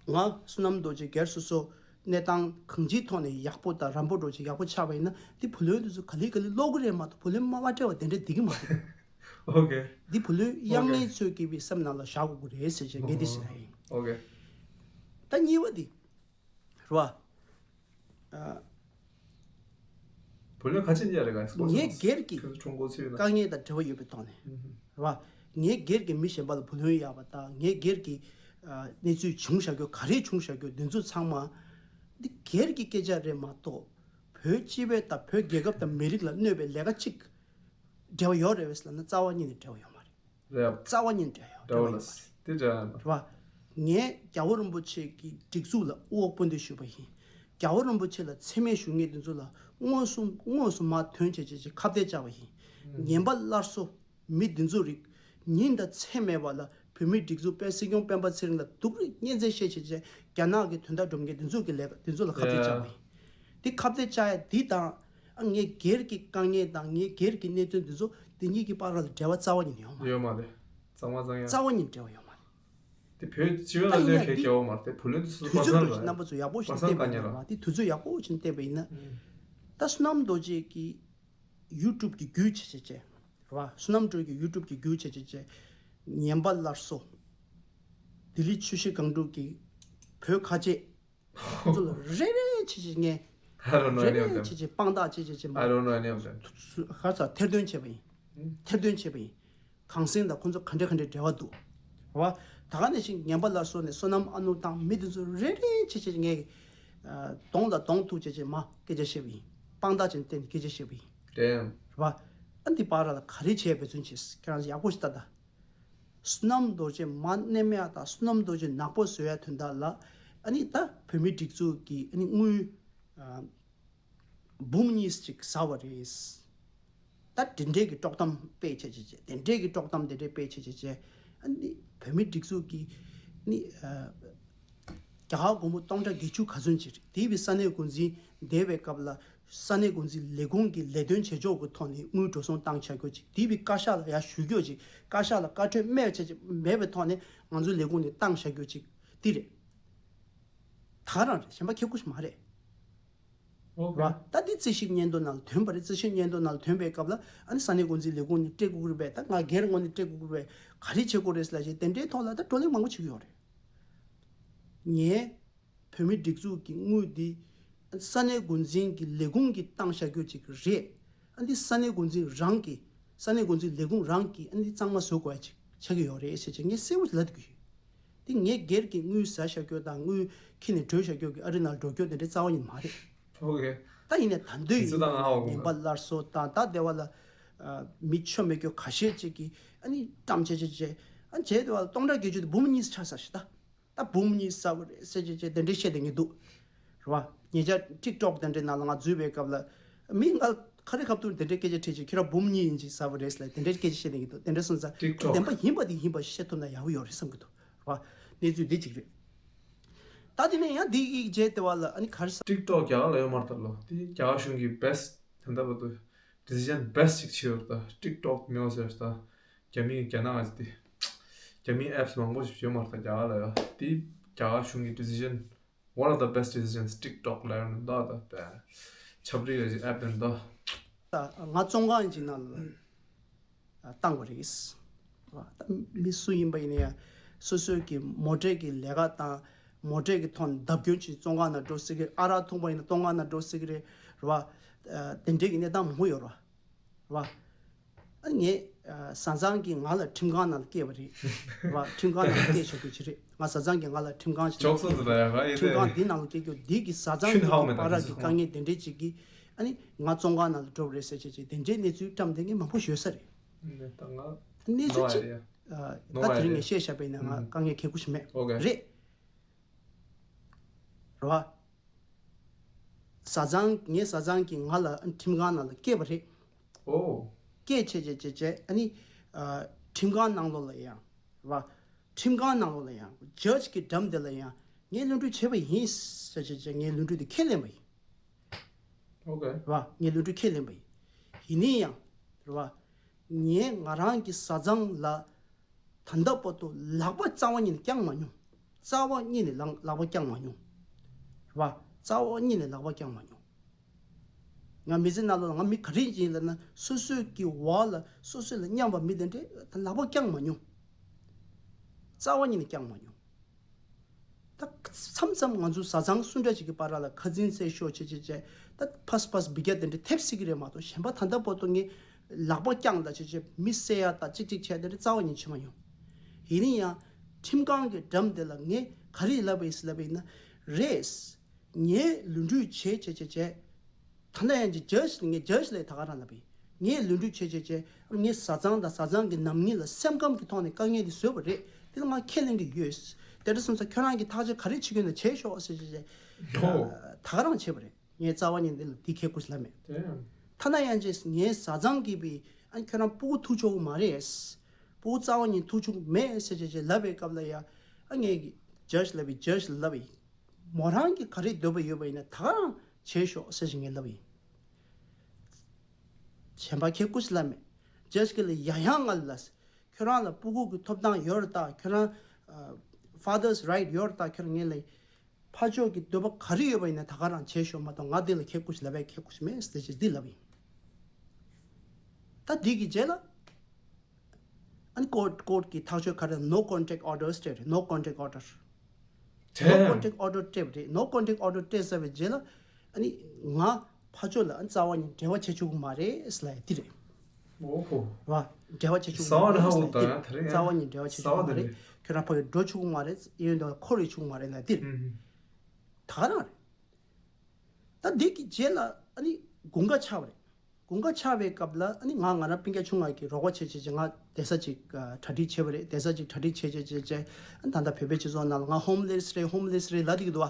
ང་བསོད་ནམས་རྡོ་རྗེ་སྒེར་སོ་སོ་གནས་སྟངས་གང་ཅིའི་ཐོག་ནས་ཡག་པོ་དང་རན་པོ་འདྲ་ཅིག་ཡག་པོ་ཆགས་པ་ཡིན་ན་འདི་བུ་ལོན་འདི་ཚོ་ག་ལེ་ག་ལེ་ཀློག་གི་རེད་མ་གཏོགས་བུ་ལོན་མ་པ་སྤྲད་པ་དེ་འདྲ་འགྲིག་གི་མ་རེད། ཨོ་ཁེ། འདི་བུ་ལོན་གཡར་མཁན་ཚོས་ཀྱི་བསམ་ནང་ལ་བཞག་དགོས་ཀྱི་རེད་ཟེར་བྱས་ངས་འདི་ཟེར་ཡ་ཡིན། ཨོ་ཁེ། ད་གཉིས་པ་འདི། རེད་བ། ཨ། བུ་ལོན་ག་ཚད་གཡར་རེད་ག་ངས་སྒེར་གྱི་ཁྱོད་ཚོ་ཁྲོམ་སྐོར་ཚུད་ན། དཀའ་ངལ་དང་འབྲེལ་བ་ཡོད་པའི་ཐོག་ནས། ཨུ་ཧུ། རེད་བ། ངས་སྒེར་གྱི་མི་གཞན་པ་ལ་བུ་ལོན་གཡར་བ་དང་ངས་སྒེར་གྱི་ཨ་གནས་ཚུལ་བྱུང་བཞག་རྒྱུ་ག་རེ་བྱུང་བཞག་རྒྱུ་འདི་ཚོ་ཚང་མ་འདི་སྒེར་གྱི་སྐད་ཆ་རེད་མ་གཏོགས་བོད་སྤྱི་པའི་དང་བོད་རྒྱལ་ཁབ་དང་མི་རིགས་ལ་གནོད་པའི་ལས་ཀ་གཅིག་འབྲེལ་བ་ཡོད་རེད་བས་ལབ་ན་རྩ་བ་ཉིད་ནས་འབྲེལ་བ་ཡོད་མ་རེད། རེད། རྩ་བ་ཉིད་འབྲེལ་ཡོད་འབྲེལ་བ་ཡོད་མ་རེད། དེ་འདྲ་ཡང་རེད་བ། ངས་རྒྱལ་བ་རིན་པོ་ཆེ་གི་སྒྲིག་འཛུགས་ལ་དབུ་འོག་སྤོ་འདོད་ཞུས་པ་ཡིན། རྒྱལ་བ་རིན་པོ་ཆེ་ལ་མཚན་སྨད་ཞུ་མཁན་དེ་ཚོ་ལ་དངོས་སུ་དངོས་སུ་མར་ཐོན་བྱས་བྱས་བྱས་ཁ་གཏད་བཅག་པ་ཡིན། ངན་པ་སླར་གསོ་མི་འདི་ཚོ་རིགས་ཉིན་དང་མཚན་མེད་པ་ལ་ བོད་མིའི་སྒྲིག་འཛུགས་དཔལ་སྲིད་སྐྱོང་སྤེན་པ་ཚེ་རིང་ལ་སྡུག་རུས་གཉན་ཚད་བཤད་བྱས་བྱས་རྒྱ་ནག་གི་དོན་དག་སྒྲུབ་མཁན་དེ་ཚོ་གི་ལས་ཀ་དེ་ཚོ་ལ་ཁ་གཏད་བཅག་པ་ཡིན། དེ་ཁ་གཏད་བཅག་ཡ་འདི་དང་ཨ་ངས་སྒེར་གྱི་དཀའ་ངལ་དང་ངའི་སྒེར་གྱི་གནད་དོན་དེ་ཚོ་དེ་གཉིས་ཀྱི་བར་ལ་འབྲེལ་བ་རྩ་བ་ཉིད་ནས་ཡོད་མ་རེད། ཡོད་མ་རེད། གཙང་མ་གཙང་ཡ། རྩ་བ་ཉིད་འབྲེལ་བ་ཡོད་མ་རེད། དེ་བོད་སྤྱི་པའི་ལ་ལྟོས་ཁེ་རྒྱ་བོ་མ་རེད། དེ་བུ་ལོན་དུ་སུ་དུས་པ་ཚོད་སང་འདྲ་རྣམ་པ་ཚོ་ཡག་པོ་ཞིག་པ་སང་བལྟས་པ་དཀའ་ཡིན་ན་ཉེ་ལ། དེ་དུས་ཚོད་ཡག་པོ་ཞིག་བལྟས་པ་ཡིན་ན། ད་བསོད་ནམས་རྡོ་རྗེ་གི་ཡུ་ཊུབ་གི་བརྒྱུད་བྱས་བྱས་བྱས། རེད་བ། བསོད་ནམས་སྒྲོལ་གྱི་ཡུ་ཊུབ་གི་བརྒྱུད་བྱས་བྱས་བྱས། ངན་པ་སླར་གསོ། ལྡི་ལི་ཆུ་བཞི་སྒང་དྲུག་གི་བོད་ཁ་ཆེ། ཁོ་ཚོ་ལ་རེ་རེ་བྱས་བྱས་ངས། I don't know རེ་any of རེ་them. བྱས་བྱས་དཔང་རྟགས་བྱས་བྱས་བྱས་མ། I don't know any of them. ཧ་ཚ་ཐེར་འདོན་བྱས་པ་ཡིན། ཐེར་འདོན་བྱས་པ་ཡིན། གངས་སེང་དང་ཁོ་ཚོ་ག་འདྲ་ག་འདྲ་འབྲེལ་བ་འདུག་རེད་བ། ད་ག་ནང་བཞིན་ངན་པ་སླར་གསོ་ནས་བསོད་ནམས་ཨ་ནུ་དང་མི་དེ་ཚོ་རེ་རེ་བྱས་བྱས་ངས། གདོང་ལ་གདོང་ཐུག་བྱས་བྱས་མ་སྐད་ཆ་བཤད་པ་ཡིན། དཔང་རྟགས་ཅན་བསྟན་ནས་སྐད་ཆ་བཤད་པ་ཡིན། Damn. རེད་བ། ཨ་འདི་བར་ལ་ག་རེ་བྱས་འབད་བརྩོན་བྱས། ཁྱེད་རང་ཚོ་ཡག་པོ་ཞིག་ལྟ་ད། བསོད་ནམས་རྡོ་རྗེ་མ་མནན་ཡ་དང་བསོད་ནམས་རྡོ་རྗེ་ནག་པོ་བཟོ་ཡ་དོན་དག་ལ། ཨ་ནི་ད་བོད་མིའི་སྒྲིག་འཛུགས་ཀྱི་ཨ་ནི་དངུལ་ཨ་འབུམ་གཉིས་ཅིག་ཟ་བ་རེད། ད་དེ་འདྲས་ཀྱི་དཀྲོག་གཏམ་སྤེལ་བྱས་བྱས་བྱས། དེ་འདྲས་ཀྱི་དཀྲོག་གཏམ་དེ་འདྲས་སྤེལ་བྱས་བྱས་བྱས། ཨ་ནི་བོད་མིའི་སྒྲིག་འཛུགས་ཀྱི་ནི་ཨ་རྒྱ་གར་སྒོར་མོ་སྟོང་ཕྲག་བརྒྱད་ཅུ་ག་ཚོད་ཅིག་རེད། དེ་བས་ས་གནས་འགོ་འཛིན་བསྡད་པའི་སྐབས་ལ། ས་གནས་འགོ་འཛིན་ལས་ཁུངས་ཀྱི་ལས་དོན་བྱེད་ཕྱོགས་ཀྱི་ཐོག་ནས་དངུལ་འགྲོ་སོང་བཏང་བྱ་རྒྱུ་ཅིག་དེ་བས་བཀའ་ཤག་ལ་ཡར་ཞུ་རྒྱུ་ཅིག་བཀའ་ཤག་ལ་བཀའ་འཁྲོལ་མེད་བྱས་ཅིག་མེད་པའི་ཐོག་ནས་ང་ཚོའི་ལས་ཁུངས་ནས་བཏང་བྱ་རྒྱུ་ཅིག་འདི་རེད། ད་ག་རང་རེད། གཞན་པ་ཁེ་ཁུ་ཞིག་མ་རེད། ཨོ་ཁེ། ར། ད་འདི་རྩིས་ཞིབ་སྙན་ཐོ་ནང་ལ་ཐོན་པ་རེད། རྩིས་ཞིབ་སྙན་ཐོ་ནང་ལ་ཐོན་པའི་སྐབས་ལ་ཨ་ནི་ས་གནས་འགོ་འཛིན་ལས་ཁུངས་ནས་སྤྲད་དགོས་ཀྱི་རེད་པས། ད་ང་སྒེར་ངོས་ནས་སྤྲད་དགོས་ཀྱི་རེད་པས། ག་རེ་བྱེད་དགོས་རེད་ཟེར་ལབ་བྱས་དེ་འདྲའི་ཐོག་ལ་ད་བགྲོ་གླེང་མང་པོ་བྱེད་ཀྱི་ཡོད་རེད། ངས་བོད་མིའི་སྒྲིག་འཛུགས་ཀྱི་དངུལ་འདི་ས་གནས་འགོ་འཛིན་གྱི་ལས་ཁུངས་ཀྱིས་བཏང་བཞག་རྒྱུ་ཅིག་རེད། ཨ་འདི་ས་གནས་འགོ་འཛིན་རང་གིས། ས་གནས་འགོ་འཛིན་ལས་ཁུངས་རང་གིས་ཨ་འདི་གཙང་མ་བཟོ་དགོས་ཡ་ཅིག་ཆགས་ཀྱི་ཡོད་རེད་ཟེར་བྱས་ངས་གསལ་པོ་ཞིག་ལབ་དགོས་ཡོད། འདི་ངས་སྒེར་གྱི་དངུལ་ཟ་བཞག་རྒྱུ་དང་དངུལ་ཁྱེར་ནས་བྲོས་བཞག་རྒྱུ་གི་ཨ་རི་ནང་འགྲོ་རྒྱུ་དེ་འདྲའི་རྩ་བ་ཉིད་མ་རེད། ཨོ་ཁེ། ད་ཡིན་ནའི་ད་འདོད་དེ་ཚོ་ཡིན་ད་ང་ཧ་གོ་ངན་པ་སླར་གསོ་དང་ད་སྡེ་བ་ལ་ཨ་མི་ཆོ་མེད་རྒྱུ་ཁ་ཤས་ཅིག་གིས་ཨ་ནི་བཀྲམ་བྱས་བྱས་བྱས། ཨ་བྱས་སྡེ་བ་ལ་སྟོང་ཕྲག་བརྒྱད་ཅུ་དེ་འབུམ་གཉིས་ཆགས་ས་ཞིག་ད། ད་འབུམ་གཉིས་ཟ་བ་རེད་ཟེར་བྱས་བྱས་དེ་འདྲའི་བཤད་བསྡད་མཁན་འདུག་རེད་བ། ཉེ་ཆར་ཊིག་ཊོག་དེ་འདྲའི་ནང་ལ་ང་འཛུལ་བའི་སྐབས་ལ་མི་ང་ཁ་རི་ཁ་ཐུག་དེ་འདྲའི་སྐད་ཆ་དྲིས་བྱས་ཁྱེད་རང་འབུམ་གཉིས་ཡིན་ཅིག་ཟ་བ་རེད་ཟེར་ལབ་དེ་འདྲའི་སྐད་ཆ་བཤད་བསྡད་མཁན་འདུག་དེ་འདྲ་སོང་ཙང་། ཊིག་ཊོག་བདེན་པ་ཡིན་པ་དེ་ཡིན་པ་བཤད་ཐུབ་ན་ཡག་པོ་ཡོད་རེད་བསམ་གྱི་འདུག་རེད་བ། གནས་ཚུལ་འདི་གཅིག་རེད། ད་དེ་ནས་ཡང་འདི་ཡིག་བརྗེད་དེ་བ་ལ་ཨ་ནི་ག་རེ་ཟ། ཊིག་ཊོག་རྒྱ་གར་ལ་ཡོད་མ་རེད་ད་ལོ། དེ་རྒྱ་གར་གཞུང་གི་བེ་སི་ཊི་ད་ལྟ་བར་དུ་ཌི་སི་ཤན་བེ་སི་ཊི་ཅིག་བྱས་ཡོད་རེད་ད། ཊིག་ཊོག་མེད་པ་ཟེར་ད། རྒྱ་མིའི་རྒྱ་ནག་གི་དེ། རྒྱ་མིའི་ཨེབ་སི་མང་པོ་ཞིག་ཡོད་མ་རེད་ད་རྒྱ་གར་ལ་ཡོད། དེ་རྒྱ་གར་གཞུང་གི་ཌི་སི་ཤན། One of the best decisions ཊིག་ཊོག་ལ་ཡོད་ནི་ད་ད་བེ། ཆབ་རིག་ལ་ཅིག་ཨེབ་དེ་ད། ད་ང་བཙོན་ཁང་ཅིག་ནང་ལ་བཏང་བ་རེད། ད་མི་སུ་ཡིན་པ་ཡིན་ན་ཡང་སོ་སོའི་གི་མོ་ཊའི་གི་ལས་ཀ་དང་མོ་ཊའི་གི་ཐོག་ནས་བརྡབ་སྐྱོན་བྱས་བཙོན་ཁང་ནང་འགྲོ་སྲིད་ཀྱི་རེད། ཨ་རག་འཐུང་པ་ཡིན་ན་བཙོན་ཁང་ནང་འགྲོ་སྲིད་ཀྱི་རེད། རེད་བ། དེ་འདྲའི་གི་གནས་སྟངས་མང་པོ་ཡོད་རེད་བ། རེད་བ། ཨ་ངས་བཟའ་ཚང་གིས་ང་ལ་ཁྲིམས་ཁང་ནང་ལ་སྐྱེལ་བ་རེད། རེད་བ། ཁྲིམས་ཁང་ནང་ལ་སྐྱེལ་བཞག་རྒྱུ་ཅིག་རེད། ང་བཟའ་ཚང་གིས་ང་ལ་ཁྲིམས་ཁང་ཞིག་ལ་སྐྱེལ་རྒྱུ། ཁྲིམས་ཁང་འདི་ནང་ལ་སྐྱེལ་རྒྱུ་འདི་གི་བཟའ་ཚང་གི་བར་གི་དཀའ་ངལ་དེ་འདྲའི་ཅིག་གིས་ཨ་ནི་ང་བཙོན་ཁང་ནང་ལ་འགྲོ་བ་རེད་ཟེར་བྱས་བྱས་དེ་འདྲའི་གནས་ཚུལ་བཀྲམ་བསྡད་མཁན་མང་པོ་ཡོད་ས་རེད། གནས་ཚུལ་གཅིག་ད་དེ་རིང་ངས་བཤད་བཞག་པ་ཡིན་ན་ང་དཀའ་ངལ་ཁེ་ཁུ་ཞིག་མེད། རེད། རེད་བ། བཟའ་ཚང་ངའི་བཟའ་ཚང་གིས་ང་ལ་ཁྲིམས་ཁང་ནང་ལ་སྐྱེལ་བ་རེད། ཨོ། སྐྱེལ་བྱས་བྱས་བྱས་བྱས་ཨ་ནི། ཁྲིམས་ཁང་ནང་ལོགས་ལ་ཡང་། རེད་བ། ཁྲིམས་ཁང་ནང་ལོགས་ལ་ཡང་ཇཇ་གི་འགྲམ་དེ་ལ་ཡང་ངས་བློ་གྲོས་བྱས་པ་ཡིན་ཟེར་བྱས་བྱས་ངས་བློ་གྲོས་དེ་ཁས་ལེན་པ་ཡིན། ཨོ་ཀེ། རེད་བ། ངས་བློ་གྲོས་ཁས་ལེན་པ་ཡིན། ཡིན་ནའི་ཡང་། རེད་བ། ངས་ང་རང་གི་བཟའ་ཚང་ལ་ད་ལྟ་བར་དུ་ལག་པ་རྩ་བ་ཉིད་ནས་བརྐྱངས་མ་མྱོང་། རྩ་བ་ཉིད་ནས་ལག་ལག་པ་བརྐྱངས་མ་མྱོང་། རེད་བ། རྩ་བ་ཉིད་ནས་ལག་པ་བརྐྱངས་མ་མྱོང་། ང་མི་ཚེ་ནང་ལོགས་ལ་ང་མི་ག་རེ་ཡིན་ལབ་ན་སོ་སོའི་གི་འོག་ལ་སོ་སོ་ལ་མཉམ་པ་མི་དེ་འདྲས་ད་ལག་པ་བརྐྱངས་མ་མྱོང་། རྩ་བ་ཉིད་ནས་བརྐྱངས་མ་མྱོང་། ད་མཚམས་མཚམས་ང་ཚོ་བཟའ་ཚང་སུ་འདྲ་ཞིག་གི་བར་ལ་ཁ་འཛིང་རྩེད་ཤོག་བྱེད་བྱེད་བྱེད་ད་ཕ་སི་ཕ་སི་འབུད་རྒྱག་དེ་འདྲ་ཐེབས་སྲིད་ཀྱི་རེད་མ་གཏོགས་གཞན་པ་ད་ལྟ་བར་དུ་ངས་ལག་པ་བརྐྱངས་ད་བྱེད་བྱེད་མི་བསད་ཡ་ད་ཅིག་ཅིག་བྱས་དེ་འདྲ་རྩ་བ་ཉིད་བྱེད་མ་མྱོང་། ཡིན་ན་ཡང་ཁྲིམས་ཁང་གི་འགྲམ་དེ་ལ་ངས་ག་རེ་ལབ་པ་ཡིན་ཟེར་ལབ་པ་ཡིན་ན་རེད། ངས་ལུས་འབྲེལ་བྱས་བྱས་བྱས་བྱས། ད་ནས་ཡང་ཅིག་ཇཇ་ངས་ཇཇ་ལས་ད་ག་རང་ལབ་པས། ངས་ལུས་འབྲེལ་བྱས་བྱས་བྱས་ངས་བཟའ་ཚང་དང་བཟའ་ཚང་གི་ནང་མི་ལ་སེམས་ཁམས་ཀྱི་ཐོག་ནས་དཀའ་ངལ་འདི་བཟོས་པ་རེད། དེ་ལ་ང་ཁས་ལེན་གྱི་ཡོད། དེ་འདྲ་སོང་ཙང་ཁྱོད་རང་གིས་ཐག་གཅོད་ག་རེ་བྱེད་ཀྱི་ཡོད་ན་བྱས་ཤོག་ཟེར་བྱས་བྱས། ད་ག་རང་བྱས་པ་རེད། ངས་རྩ་བ་ཉིད་འདི་ལ་འདི་ཁེ་ཁུ་ཞིག་ལབ་མེད། ད་ནས་ཡང་ཅིག་ངའི་བཟའ་ཚང་གིས་པས་ཨ་ཁྱོད་རང་སྤུ་གུ་ཐུག་ཆོག་གི་མ་རེད། སྤུ་གུ་རྩ་བ་ཉིད་ཐུག་བཅུག་མེད་ཟེར་བྱས་བྱས་ལབ་པའི་སྐབས་ལ་ཡ། ཨ་ངས་ཀྱི་ཇཇ་ལབ་པའི་ཇཇ་ལ་ལབ་པའི། མོ་རང་གི་ག་རེ་འདོད་པ་ཡོད་པ་ཡིན་ན་ད་ག་རང་བྱེད་ཤོག་ཟེར་བྱས་ངས་ལབ་པ་ཡིན། གཞན་པ་ཁྱེད་སྐུ་ཞིག་ལབ་མེད། ཇཇ་གི་ལ་ཡང་ཡང་ང་ལ་ལབ། ཁྱོད་རང་ལ་སྤུ་གུ་གི་ཐོབ་ཐང་ཡོད་རེད་ད། ཁྱོད་རང་father's right ཡོད་རེད་ད། ཁྱོད་རང་ངས་ལ་ཕ་ཕྱོགས་ཀྱི་འདོད་པ་ག་རེ་ཡོད་པ་ཡིན་ན་ད་ག་རང་བྱེད་ཤོག་མ་གཏོགས་ང་འདི་ལ་ཁྱེད་སྐུ་ཞིག་ལབ་ཡ་ཁྱེད་སྐུ་ཞིག་མེད་ཟེར་ཅིག་འདི་ལབ་ཡིན། ད་འདི་གི་རྗེས་ལ་ཨ་ནི་ཀོར་ཀོར་གི་ཐག་གཅོད་ག་རེ་no contact order སྤྲད་རེད། no contact order no དེ་contact order སྤྲད་པ་རེད། no contact order སྤྲད་ཚར་བའི་རྗེས་ལ་ཨ་ནི་ང་ཕ་ཕྱོགས་ལ་ཨ་ནི་རྩ་བ་ཉིད་འབྲེལ་བ་བྱེད་ཆོག་གི་མ་རེད་ཟེར་ལབ་ཡ་འདི་རེད། ཨོ་ཧོ། ར། འབྲེལ་བ་བྱེད་ཆོག་གི་མ་རེད་ཟེར་ལབ་ཡ་འདི་རེད། རྩ་བ་ཉིད་འབྲེལ་བ་བྱེད་ཆོག་གི་མ་རེད། ཁྱོད་རང་ཕ་གི་འགྲོ་ཆོག་གི་མ་རེད། ཨེ་ཡོད་འདུག་འཁོར་རེ་ཆོག་གི་མ་རེད་ལབ་ཡ་འདི་རེད། ད་ག་རང་རེད། ད་འདི་གི་རྗེས་ལ་ཨ་ནི་དགུན་ཁ་ཆགས་པ་རེད། དགུན་ཁ་ཆགས་པའི་སྐབས་ལ་ཨ་ནི་ང་ང་རང་སྤུན་ཀྱག་ཆུང་ང་གི་རོགས་པ་བྱེད་བྱེད་བྱེད་ང་བསྡད་ས་ཅིག་གྲ་སྒྲིག་བྱས་པ་རེད། བསྡད་ས་ཅིག་གྲ་སྒྲིག་བྱས་བྱས་བྱས་བྱས་ཨ་ནི་ད་ལྟ་བོད་པའི་སྤྱི་ཚོགས་ནང་ལ་ང་ཧོམ་ལེ་སི་རེད། ཧོམ་ལེ་སི་རེད་ལབ་བསྡད་ཀྱི་འདུག་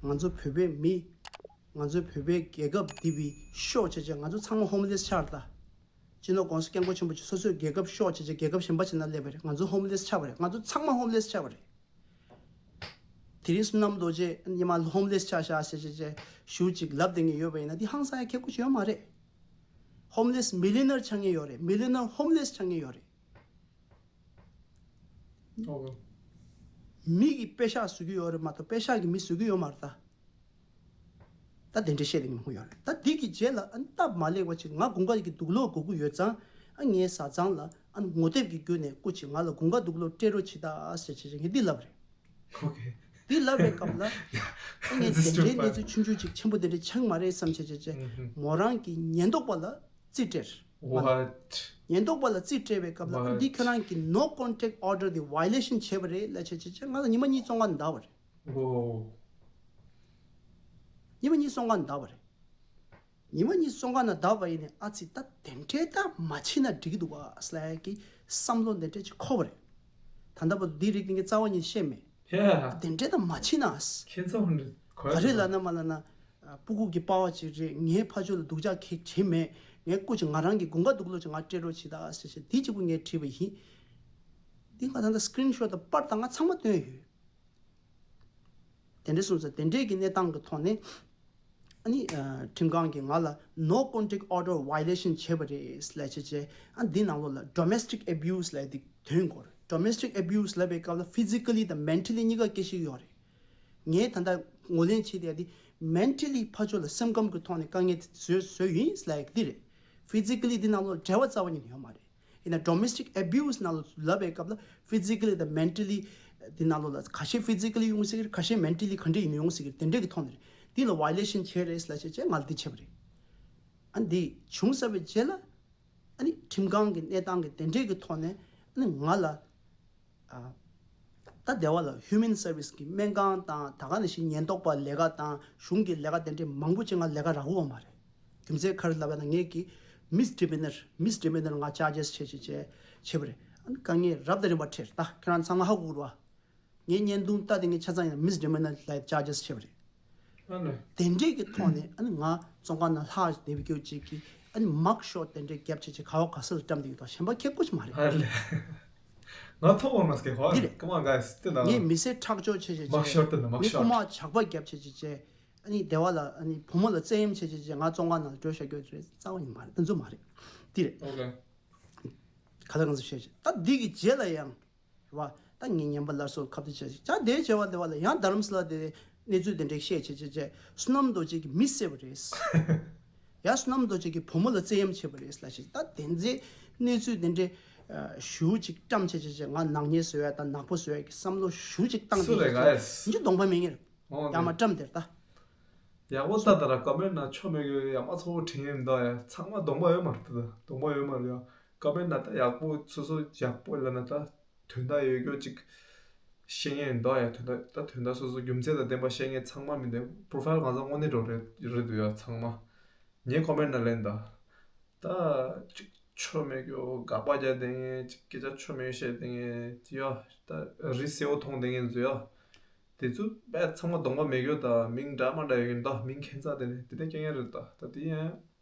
བ། ང་ཚོ་བོད་པའི་མི། ང་ཚོ་བོད་པའི་རྒྱལ་ཁབ་འདི་བི་ཤོག་བྱས་བྱས་ང་ཚོ་ཚང་མ་ཧོམ་ལེ་སི་ཆགས་རེད་ད། སྤྱི་ནོར་༸གོང་ས་༸སྐྱབས་མགོན་ཆེན་པོ་མཆོག་སོ་སོའི་རྒྱལ་ཁབ་ཤོར་བྱས་བྱས་རྒྱལ་ཁབ་གཞན་པ་ཅིག་ནང་སླེབས་པ་རེད། ང་ཚོ་ཧོམ་ལེ་སི་ཆགས་པ་རེད། ང་ཚོ་ཚང་མ་ཧོམ་ལེ་སི་ཆགས་པ་རེད། དེ་རིང་བསོད་ནམས་རྡོ་རྗེ་ཉི་མ་ཧོམ་ལེ་སི་ཆགས་ཤག་ཟེར་བྱས་བྱས་ཞུ་ཅིག་ལབ་བསྡད་མཁན་ཡོད་པ་ཡིན་ན་འདི་ཧང་སང་ཡ་ཁེ་ཁུ་ཅིག་ཡོད་མ་རེད། ཧོམ་ལེ་སི་མི་ལི་ནར་ཆགས་མཁན་ཡོད་རེད། མི་ལི་ནར་ཧོམ་ལེ་སི་ཆགས་མཁན་ཡོད་རེད། ཨོ། མི་གི་པེ་ཤག་བཟོ་གི་ཡོད་རེད་མ་གཏོགས་པེ་ཤག་གི་མི་བཟོ་གི་ཡོད་མ་རེད་ད། ད་དེ་འདྲ་བཤད་དེ་ངོ་ཡོད་རེད། ད་འདི་གི་རྗེས་ལ་ཨ་ནི་སྟབས་མ་ལེགས་པ་ཅིག་ང་དགུན་ཁ་གི་དུག་ལོག་དགོས་ཀྱི་ཡོད་ཙང་ཨ་ངའི་བཟའ་ཚང་ལ་ཨ་ནི་ངོ་དེབ་ཀྱི་བརྒྱུད་ནས་སྐུ་མཁྱེན་ང་ལ་དགུན་ཁ་དུག་ལོག་སྤྲད་རོགས་བྱེད་ད་ཟེར་བྱས་བྱས་ངས་འདི་ལབ་རེད། ཨོ་ཁེ། འདི་ལབ་པའི་སྐབས་ལ་ཨ་ངས་དེ་འདྲའི་གནས་ཚུལ་ཆུང་ཆུང་ཅིག་ཆེན་པོ་དེ་འདྲ་ཆགས་མ་རེད་བསམ་བྱས་བྱས་བྱས་མོ་རང་གི་ཉེན་རྟོག་པ་ལ་རྩིས་སྤྲད། What? ཉེན་རྟོག་པ་ལ་རྩིས་སྤྲད་པའི་སྐབས་ལ་ཨ་འདི་ཁྱོད་རང་གི་no contact order དེ་violation བྱས་པ་རེད་ལབ་བྱས་བྱས་བྱས་ང་ལ་ཉི་མ་གཉིས་བཙོན་ཁང་ནང་བསྡད་པ་རེད། ཨོ། ཉི་མ་གཉིས་བཙོན་ཁང་ནང་བསྡད་པ་རེད། ཉི་མ་གཉིས་བཙོན་ཁང་ནང་བསྡད་པ་ཡིན་ནའི་ཨ་ཙི་ད་དེ་འདྲའི་ད་མ་བྱེད་ན་འགྲིག་གི་འདུག་ག་ཟེར་ཡ་གི་བསམ་བློ་འདི་འདྲ་ཅིག་འཁོར་བ་རེད། ད་ལྟ་བར་དུ་འདི་རིགས་འདི་གའི་རྩ་བ་ཉིད་ཤེས་མེད། ཡ། དེ་འདྲའི་ད་མ་བྱེད་ན། ཁྱེད་ཚོ་འདི་ག་རེ་ལབ་ན་མ་ལབ་ན། ཨ་སྤུ་གུ་གི་པ་ཕ་ཅིག་རེད། ངའི་ཕ་ཕྱོགས་ལ་སྡུག་ཅག་གི་བྱེད་མེད། ངའི་སྐུ་ཅིག་ང་རང་གི་དགུན་ཁ་དུག་ལོག་ཅིག་ང་སྤྲད་རོགས་བྱེད་ད་ཟེར་བྱས་འདི་གཅིག་པུ་ངས་བྲིས་པ་ཡིན། འདི་ང་ད་ལྟ་screenshot དང་པར་དང་ང་ཚང་མ་བཏོན་ཡོད། དེ་འདྲ་སོང་ཙང་དེ་འདྲའི་གི་གནས་སྟངས་ཀྱི་ཐོག་ནས་ཨ་ནི་ཨ་ཁྲིམས་ཁང་གིས་ང་ལ་no contact order violation བྱས་པ་རེད་ལབ་བྱས་བྱས་ཨ་འདི་ནང་ལོགས་ལ་domestic abuse ལབ་དེ་ཐོན་གོ་རེད། domestic abuse ལབ་པའི་སྐབས་ལ་physically དང་mentally གཉིས་ཀ་སྐད་ཆ་ཡོད་རེད། ངས་ད་ལྟ་ངོས་ལེན་བྱེད་བསྡད་ཡ་འདི་mentally ཕར་ཕྱོགས་ལ་སེམས་ཁམས་ཀྱི་ཐོག་ནས་དཀའ་ངལ་དེ་བཟོས་བཟོས་ཡིན་ལབ་ཡ་འདི་རེད། physically འདི་ནང་ལོགས་འབྲེལ་བ་རྩ་བ་ཉིད་ནས་ཡོད་མ་རེད། ཡིན་ན་domestic abuse ནང་ལ་ལབ་པའི་སྐབས་ལ་physically དང་mentally འདི་ནང་ལོགས་ལ་ཁ་ཤས་physically ཡོང་སྲིད་ཀྱི་རེད། ཁ་ཤས་mentally ག་འདྲ་ཡིན་ཡོང་སྲིད་ཀྱི་རེད། དེ་འདྲ་གི་ཐོག་ནས་རེད། འདི་ལ་violation བྱས་རེད་ལབ་བྱས་བྱས་ང་ལ་འདི་བྱས་པ་རེད། ཨ་འདི་བྱུང་ཚར་བའི་རྗེས་ལ་ཨ་ནི་ཁྲིམས་ཁང་གི་གནས་སྟངས་ཀྱི་དེ་འདྲས་ཀྱི་ཐོག་ནས་ཨ་ནི་ང་ལ་ཨ་ད་སྡེ་བ་ལ་human service གི་སྨན་ཁང་དང་ད་ག་ནང་བཞིན་ཉེན་རྟོག་པ་ལས་ཀ་དང་གཞུང་གི་ལས་ཀ་དེ་འདྲས་མང་པོ་ཅིག་ང་ལས་ཀ་རག་གི་ཡོད་མ་རེད། རྒྱུ་མཚན་ག་རེ་ལབ་ན་ངས་ཀྱི་misdemeanor misdemeanor ང་charges བྱས་བྱས་བྱས་བྱས་པ་རེད། ཨ་ནི་དཀའ་ངལ་རབ་དང་རིམ་པ་འཕྲད་ད་ཁྱེད་རང་ཚང་མ་ཧ་གོ་གི་རེད་བ། ངའི་བརྙན་ཐུང་ལྟ་དེ་ངས་ཆ་ཚང་ཡིན་ན་misdemeanor ལ་charges བྱས་པ་རེད། ཨ་ནི། དེ་འདྲས་ཀྱི་ཐོག་ནས་ཨ་ནི་ང་བཙོན་ཁང་ནང་ལྷག་བསྡད་པའི་སྐྱོ་ཅིག་གིས་ཨ་ནི་mug shot དེ་འདྲས་རྒྱབ་བྱས་བྱས་ག་བ་ག་ས་ལ་བཀྲམ་བསྡད་ཡོད་དོ་གཞན་པ་ཁྱེད་སྐུ་ཅི་མ་རེད། ཨ་ལས། ང་ཐོག་མར་མ་སྐད་ཧོ། འདི་རེད། Come on guys དེ་ལ། ངས་མི་སེར་ཁྲག་སྦྱོར་བྱས་བྱས་བྱས། mug shot དེ་ན་mug shot མི་རྐུ་མ་ཇག་པ་རྒྱབ་བྱས་བྱས་བྱས། ཨ་ནི་སྡེ་བ་ལ་ཨ་ནི་བུ་མོ་ལ་བཙན་གཡེམ་བྱས་བྱས་བྱས་ང་བཙོན་ཁང་ནང་ལ་འགྲོ་བཞག་རྒྱུ་རེད་རྩ་བ་ཉིད་མ་རེད། དེ་ཚོ་མ་རེད། འདི་རེད། ཨོ་ཁེ། ག་ལ་ང་ཚོ་བཤད་བྱས་ད་འདི་གི་རྗེས་ལ་ཡང་། རེད་བ། ད་ངས་ངན་པ་སླར་གསོ་ཁ་གཏད་བྱས་ཤིག་ཅག་དེའི་བྱ་བ་དེ་བ་ལ་ཡང་རྡ་རམ་ས་ལ་དེ་གནས་ཚུལ་དེ་འདྲས་བཤད་བྱས་བྱས་བྱས་བསོད་ནམས་རྡོ་རྗེ་གིས་མི་བསད་པ་རེད། ཡ་བསོད་ནམས་རྡོ་རྗེ་གིས་བུ་མོ་ལ་བཙན་གཡེམ་བྱས་པ་རེད་ལབ་ཤིག་ད་དེ་ཚོའི་གནས་ཚུལ་དེ་འདྲས་ཞུ་ཅིག་བཀྲམ་བྱས་བྱས་བྱས་ང་ནག་ཉེས་བཟོ་ཡ་དང་ནག་པོ་བཟོ་ཡ་གི་བསམ་བློ་ཞུ་ཅིག་བཏང་སུ་རེད་བྱས་guys། བྱས་ཅི་གདོང་པ་མི་ངེར་ཨོ་ཡང་མ་བཀྲམ་དེར་ད། ཡག་པོ་ལྟ་ད་ར་ཀོ་མེན་ན་ཆོ་མེད་གི་ཡ་མ་ཚོ་བོ་དྲན་ཡིན་ད་ཡ་ཚང་མ་གདོང་པ་ཡོད་མ་རེད་ད་གདོང་པ་ཡོད་མ་རེད་ཡ་ཀོ་མེན་ན་ད་ཡག་པོ་སོ་སོ་ཡག་པོ་ལ་ན་ད། དོན་དག་ཡོད་རྒྱུ་ཅིག་བཤད་མཁན་ཡིན་མདོག་ཡ་དོན་དག་ད་དོན་དག་སོ་སོ་རྒྱུ་མཚན་དང་ལྡན་པ་བཤད་མཁན་ཚང་མ་མི་འདུག profile གང་ཟག་དངོས་གནས་འགྲོ་རེད་རེད་འདུག་ཡ་ཚང་མ། ངས་ཀོ་མེན་ན་ལན་ད། ད་ཅིག་ཆོ་མེད་རྒྱུ་དགག་པ་རྒྱག་བསྡད་མཁན་ཅིག་སྐད་ཆ་ཆོ་མེད་བཤད་བསྡད་མཁན་ཡ་ད་རི་སེའུ་མཐོང་བསྡད་མཁན་ཚོ་ཡ། དེ་ཚོ་དཔེ་ཚང་མ་གདོང་པ་མེད་རྒྱུ་ད་མིང་འདྲ་མ་འདྲ་ཡོད་མཁན་ད་མིང་ཁྱད་མཚར་དེ་ནས་དེ་འདྲ་སྐྱེ་མཁན་རེད་ད་ད་དེ་ཡང་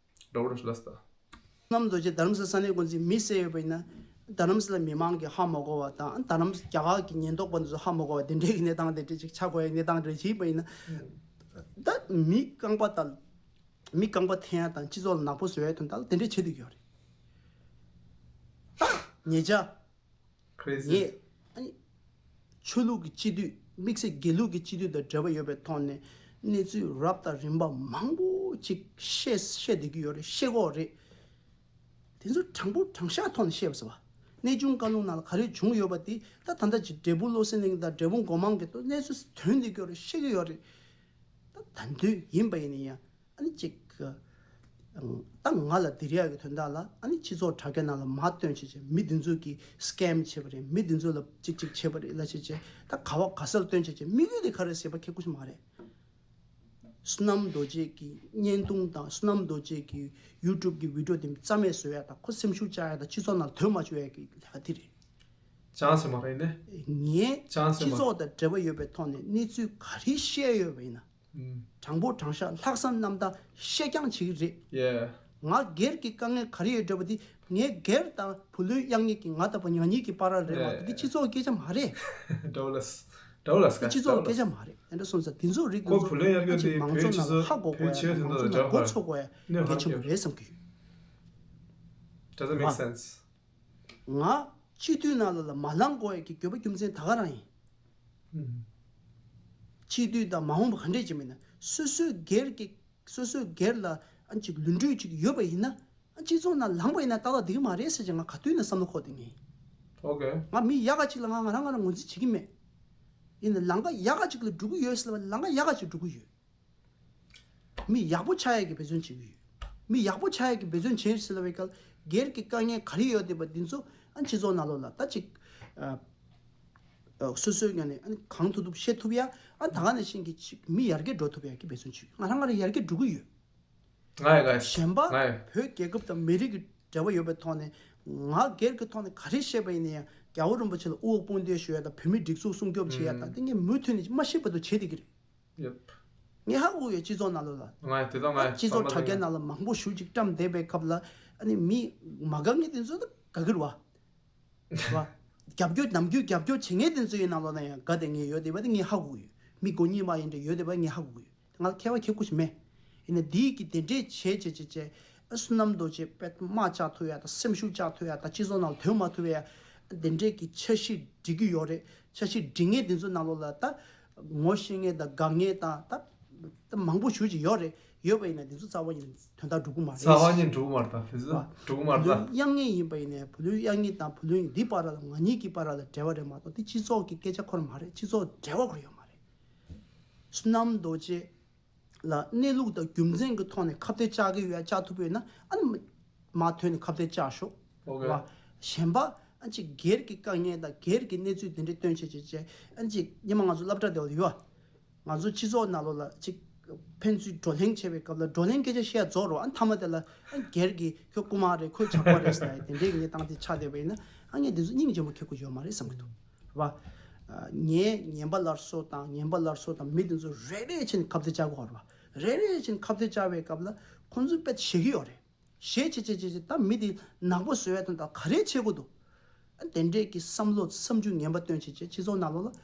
འགྲོ་རེད་ལ་ད། བསོད་ནམས་རྡོ་རྗེ་རྡ་རམ་ས་ས་གནས་འགོ་འཛིན་མི་བསད་ཡོད་པ་ཡིན་ན། རྡ་རམ་ས་ལ་མི་མང་གིས་ཧ་མ་གོ་བ་དང་རྡ་རམ་ས་རྒྱ་གར་གྱི་ཉེན་རྟོག་པ་འདི་ཚོ་ཧ་མ་གོ་བ་དེ་འདྲའི་གི་གནས་སྟངས་དེ་འདྲ་ཅིག་ཆགས་དགོས་ཡ་གནས་སྟངས་རེ་ཞིག་ཡིན་པ་ཡིན་ན། ད་མི་རྐང་པ་དང་མི་རྐང་པ་འཐེན་ཡ་དང་སྤྱི་ཚོགས་ལ་ནག་པོ་བཟོ་ཡ་དོན་དག་ལ་དེ་འདྲ་བྱེད་བསྡད་ཀྱི་ཡོད་རེད། ད་ཉེ་ཆར་Crazy. ངས་ཨ་ནི་ཆོས་ལུགས་ཀྱི་སྤྱི་འཐུས་དམིགས་བསལ་དགེ་ལུགས་ཀྱི་སྤྱི་འཐུས་དང་འབྲེལ་བ་ཡོད་པའི་ཐོག་ནས་གནས་ཚུལ་རབ་དང་རིམ་པ་མང་པོ་ཅིག་བཤད་བཤད་བསྡད་ཀྱི་ཡོད་རེད། བཤད་ཀྱི་ཡོད་རེད། དེ་ཚོ་དྲང་པོ་དྲང་བཞག་ཐོག་ནས་བཤད་པ་ཟེར་བ། གནས་ཆུང་བཀའ་ལུང་ནང་ལ་ག་རེ་བྱུང་ཡོད་པ་དེ་ད་ད་ལྟ་ཅིག་འབྲས་སྤུངས་བློ་གསལ་གླིང་དང་འབྲས་སྤུངས་སྒོ་མང་གི་ཐོག་གནས་ཚུལ་ཐོན་བསྡད་ཀྱི་ཡོད་རེད། བཤད་ཀྱི་ཡོད་རེད། ད་ད་དུང་ཡིན་པ་ཡིན་ན་ཡང་ཨ་ནི་ཅིག་ད་ང་ལ་འདིར་ཡག་གི་དོན་དག་ལ་ཨ་ནི་སྤྱི་ཚོགས་དྲ་རྒྱ་ནང་ལ་མ་སྟོན་བྱས་བྱས་མི་འདི་ཚོ་གིས་scam་བྱས་པ་རེད། མི་འདི་ཚོ་ལ་ཅིག་ཅིག་བྱས་པ་རེད་ལབ་བྱས་བྱས་ད་ག་བ་ག་ས་ལ་སྟོན་བྱས་བྱས་དམིགས་ཡུལ་དེ་ག་རེ་ཟེར་བ་ཁྱེད་སྐུ་ཞབས་མ་རེད། བསོད་ནམས་རྡོ་རྗེ་གི་བརྙན་ཐུང་དང་བསོད་ནམས་རྡོ་རྗེ་གི་YouTube་གི་video་དེ་རྩ་མེད་བཟོ་ཡ་དང་ཁོ་སེམས་ཤུགས་བཅག་ཡ་དང་སྤྱི་ཚོགས་ནང་ལ་དོན་མ་བྱུང་ཡ་གི་ལས་ཀ་དེ་རེད། ཅང་སེ་མ་རེད་ནི། ངས་ཅང་སེ་མ། སྤྱི་ཚོགས་དང་འབྲེལ་བ་ཡོད་པའི་ཐོག་ནས་གནས་ཚུལ་ག་རེ་བཤད་ཡོད་པ་ཡིན་ན། ཨུམ། དྲང་པོ་དྲང་བཞག་ལྷག་བསམ་རྣམ་དག་བཤད་རྐྱང་བྱེད་ཀྱི་རེད། Yeah. ང་སྒེར་གྱི་དཀའ་ངལ་ག་རེ་ཡོད་འདྲ་པོ་དེ་ངའི་སྒེར་དང་བུ་ལོན་གཡར་མཁན་གྱི་ང་དང་པོ་ང་གཉིས་ཀྱི་བར་ར་རེད་མ་གཏོགས་དེ་སྤྱི་ཚོགས་སྐད་ཆ་མ་རེད། Dollars. Dollars་སྤྱི་ཚོགས་སྐད་ཆ་མ་རེད། དེ་འདྲ་སོང་ཙང་དེ་ཚོ་རིགས་ཁོ་བུ་ལོན་གཡར་མཁན་དེ་ཅིག་མང་ཚོགས་ནང་ལ་ཧ་གོ་དགོས་ཡ་དང་མང་ཚོགས་ནང་མགོ་ཚོད་དགོས་ཡ་གལ་ཆེན་པོ་རེད་བསམ་གྱི་ཡོད། Doesn't make sense. ང་སྤྱི་འཐུས་ནང་ལ་ལ་མ་ལངས་དགོས་ཡ་གི་དགོས་པ་རྒྱུ་མཚན་ད་ག་རང་ཡིན། ཨུམ། སྤྱི་འཐུས་དང་མ་འོངས་པ་ག་འདྲས་ཅིག་མིན་ན་སོ་སོའི་སྒེར་གྱི་སོ་སོའི་སྒེར་ལ་ཨ་ཅིག་ལུས་འབྲེལ་ཅིག་ཡོད་པ་ཡིན་ན་ཨ་སྤྱི་ཚོགས་ནང་ལངས་པ་ཡིན་ན་ཏག་ཏག་འགྲིག་གི་མ་རེད་ཟེར་ཅིག་ང་ག་དུས་ནས་བསམ་བློ་འཁོར་བསྡད་ངེས། Okay. ང་མི་ཡག་ག་ཅིག་ལ་ང་ང་རང་ང་རང་ངོས་འཛིན་བྱེད་ཀྱི་མེད། ཡིན་ན་ལམ་ཁ་ཡག་ག་ཅིག་ལ་འགྲོ་གི་ཡོད་ཟེར་ལ་ལམ་ཁ་ཡག་ག་ཅིག་འགྲོ་གི་ཡོད། མི་ཡག་པོ་ཆགས་ཡས་ཀྱི་འབད་བརྩོན་བྱེད་ཀྱི་ཡོད། མི་ཡག་པོ་ཆགས་ཡས་ཀྱི་འབད་བརྩོན་བྱེད་ཟེར་ལབ་པའི་སྐབས་སྒེར་གྱི་དཀའ་ངལ་ག་རེ་ཡོད་བསྡད་པ་འདི་ཚོ་ཨ་སྤྱི་ཚོགས་ནང་ལོགས་ལ་ད་ཅིག་ཨ་ཨ་སོ་སོའི་ངོས་ནས་ཨ་གང་ཐུབ་ཐུབ་བཤད་ཐུབ་ཡ་ཨ་ད་ག་ནང་བཞིན་གྱི་ཅིག་མི་ཡར་རྒྱས་འགྲོ་ཐུབ་ཡ་གི་འབད་བརྩོན་བྱེད་ཀྱི་ཡོད། ང་རང་ང་རང་ཡར་རྒྱས་འགྲོ་གི་ཡོད། ང་ཡི་ང་ཡི་གཞན་པ་ང་ཡི་བོད་རྒྱལ་ཁབ་དང་མི་རིགས་ཀྱི་འབྲེལ་བ་ཡོད་པའི་ཐོག་ནས་ང་སྒེར་གྱི་ཐོག་ནས་ག་རེ་བཤད་པ་ཡིན་ན་ཡང་རྒྱལ་བ་རིན་པོ་ཆེ་ལ་དབུ་འོག་དཔུང་འདེགས་ཞུ་ཡ་དང་བོད་མིའི་སྒྲིག་འཛུགས་སྲུང་སྐྱོབ་བྱེད་ཡ་དང་དེ་ངས་མུ་མཐུད་ནས་མ་ཤེས་པ་དུ་བྱེད་བསྡད་ཀྱི་རེད། Yep. ངས་ཧ་གོ་ཡོད་སྤྱི་ཚོགས་ནང་ལོགས་ལ། ང་དེ་དང་ང་སྤྱི་ཚོགས་དྲ་རྒྱ་ནང་ལ་མང་པོ་ཞེ་ཅིག་བཀྲམ་བསྡད་པའི་སྐབས་ལ་ཨ་ནི་མི་མ་དགའ་མཁན་དེ་ཚོ་ད་དགའ་གི་རེད་བ། རེད་བ། རྒྱབ་སྐྱོར་ནམ་རྒྱུན་རྒྱབ་སྐྱོར་བྱེད་མཁན་དེ་ཚོ་ཡི་ནང་ལོགས་ན་ཡང་དགའ་བསྡད་མཁན་ཡོད་བསྡད་པ་དེ་ངས་ཧ་གོ་ཡོད། མི་མགོ་གཉིས་མ་ཡིན་འདྲ་ཡོད་བསྡད་པ་ངས་ཧ་གོ་ཡོད། ང་ལ་ཁྱད་པར་ཁྱད་ཁུ་ཞིག་མེད། ཡིན་ན་འདིའི་གི་དེ་འདྲས་བྱས་བྱས་བྱས་བྱས་ཨ་བསོད་ནམས་རྡོ་རྗེ་དཔེ་དམག་བཅག་ཐུབ་ཡ་དང་སེམས་ཤུགས་བཅག་ཐུབ་ཡ་དང་སྤྱི་ཚོགས་ནང་ལ་དོན་མ་ཐུབ་ཡ་དེ་འདྲས་ཀྱི་འཆར་གཞི་སྒྲིག་གི་ཡོད་རེད། འཆར་གཞི་སྒྲིག་མཁན་དེ་ཚོ་ནང་ལོགས་ལ་ད་ངོ་ཤེས་མཁན་དང་དགའ་མཁན་དང་ད་ད་མང་པོ་ཞེ་ཅིག་ཡོད་རེད། ཡོད་པ་ཡིན་ན་དེ་ཚོ་རྩ་བ་ཉིད་ནས་དོན་དག་འགྲུབ་ཀྱི་མ་རེད། རྩ་བ་ཉིད་འགྲུབ་ཀྱི་མ་རེད་ད་དེ་ཚོ་འགྲུབ་ཀྱི་མ་རེད་ད། བུ་ལོན་གཡར་མཁན་ཡིན་པ་ཡིན་ནའི་བུ་ལོན་གཡར་མཁན་དང་བུ་ལོན་འདི་བར་ལ་ང་གཉིས་ཀྱི་བར་ལ་འབྲེལ་བ་རེད་མ་གཏོགས་དེ་སྤྱི་ཚོགས་ཀྱི་སྐད་ཆ་ཁོ་རང་མ་རེད། སྤྱི་ཚོགས་འབྲེལ་བ་ཁོ་རང་ཡོད་མ་རེད། བསོད་ནམས་རྡོ་རྗེ་ལ་གནས་ལུགས་དང་རྒྱུ་མཚན་གྱི་ཐོག་ནས་ཁ་གཏད་བཅག་གི་ཡོད་ཡ་བཅག་ཐུབ་ཡོད་ན་ཨ་ནི་མ་མ་ཐོན་ནས་ཁ་གཏད་བཅག་ཤོག Okay. བ། གཞན་པ་ཨ་ཅིག་སྒེར་གྱི་དཀའ་ངལ་དང་སྒེར་གྱི་གནས་ཚུལ་དེ་འདྲ་སྟོན་བྱེད་བྱེད་བྱེད་ཨ་ཅིག་སྔོན་མ་ང་ཚོ་སློབ་གྲྭ་དེ་བ་ལ་ཡོད་ཨ། ང་ཚོ་སྤྱི་ཚོགས་ནང་ལོགས་ལ་ཅིག་ཕན་ཚུན་བགྲོ་གླེང་བྱེད་པའི་སྐབས་ལ་བགྲོ་གླེང་སྐད་ཆ་བཤད་རྫོགས་རོགས་ཨ་མཐའ་མ་དེ་ལ་ཨ་སྒེར་གྱི་ཁྱོད་རྐུ་མ་རེད་ཁོས་ཇག་པ་རེད་ཟེར་ཡ་དེ་འདྲའི་གནས་སྟངས་དེ་ཆགས་བསྡད་པ་ཡིན་ན་ཨ་ངས་དེ་ཚོ་སྙིང་རྗེ་མོ་ཁེ་ཁུ་ཡོད་མ་རེད་བསམ་གྱི་འདུག་རེད་བ། ངས་ངན་པ་སླར་གསོ་དང་ངན་པ་སླར་གསོ་དང་མི་དེ་ཚོ་རེ་རེ་བྱས་ནས་ཁ་གཏད་བཅག་གི་ཡོད་རེད་བ། རེ་རེ་བྱས་ནས་ཁ་གཏད་བཅག་པའི་སྐབས་ལ་ཁོང་ཚོས་དཔེ་ཞེད་ཀྱི་ཡོད་རེད། ཞེད་ཆེ་ཆེ་ཆེ་ཆེ་ད་མི་དེ་ནག་པོ་བཟོ་ཡ་དང་ད་ག་རེ་བྱེད་དགོས་འདུག་ཨ་དེ་འདྲས་ཀྱི་བསམ་བློ་བསམ་ཚུལ་ངན་པ་སྟོན་བྱེད་ཆེད་སྤྱི་ཚོགས་ནང་ལོགས་ལ།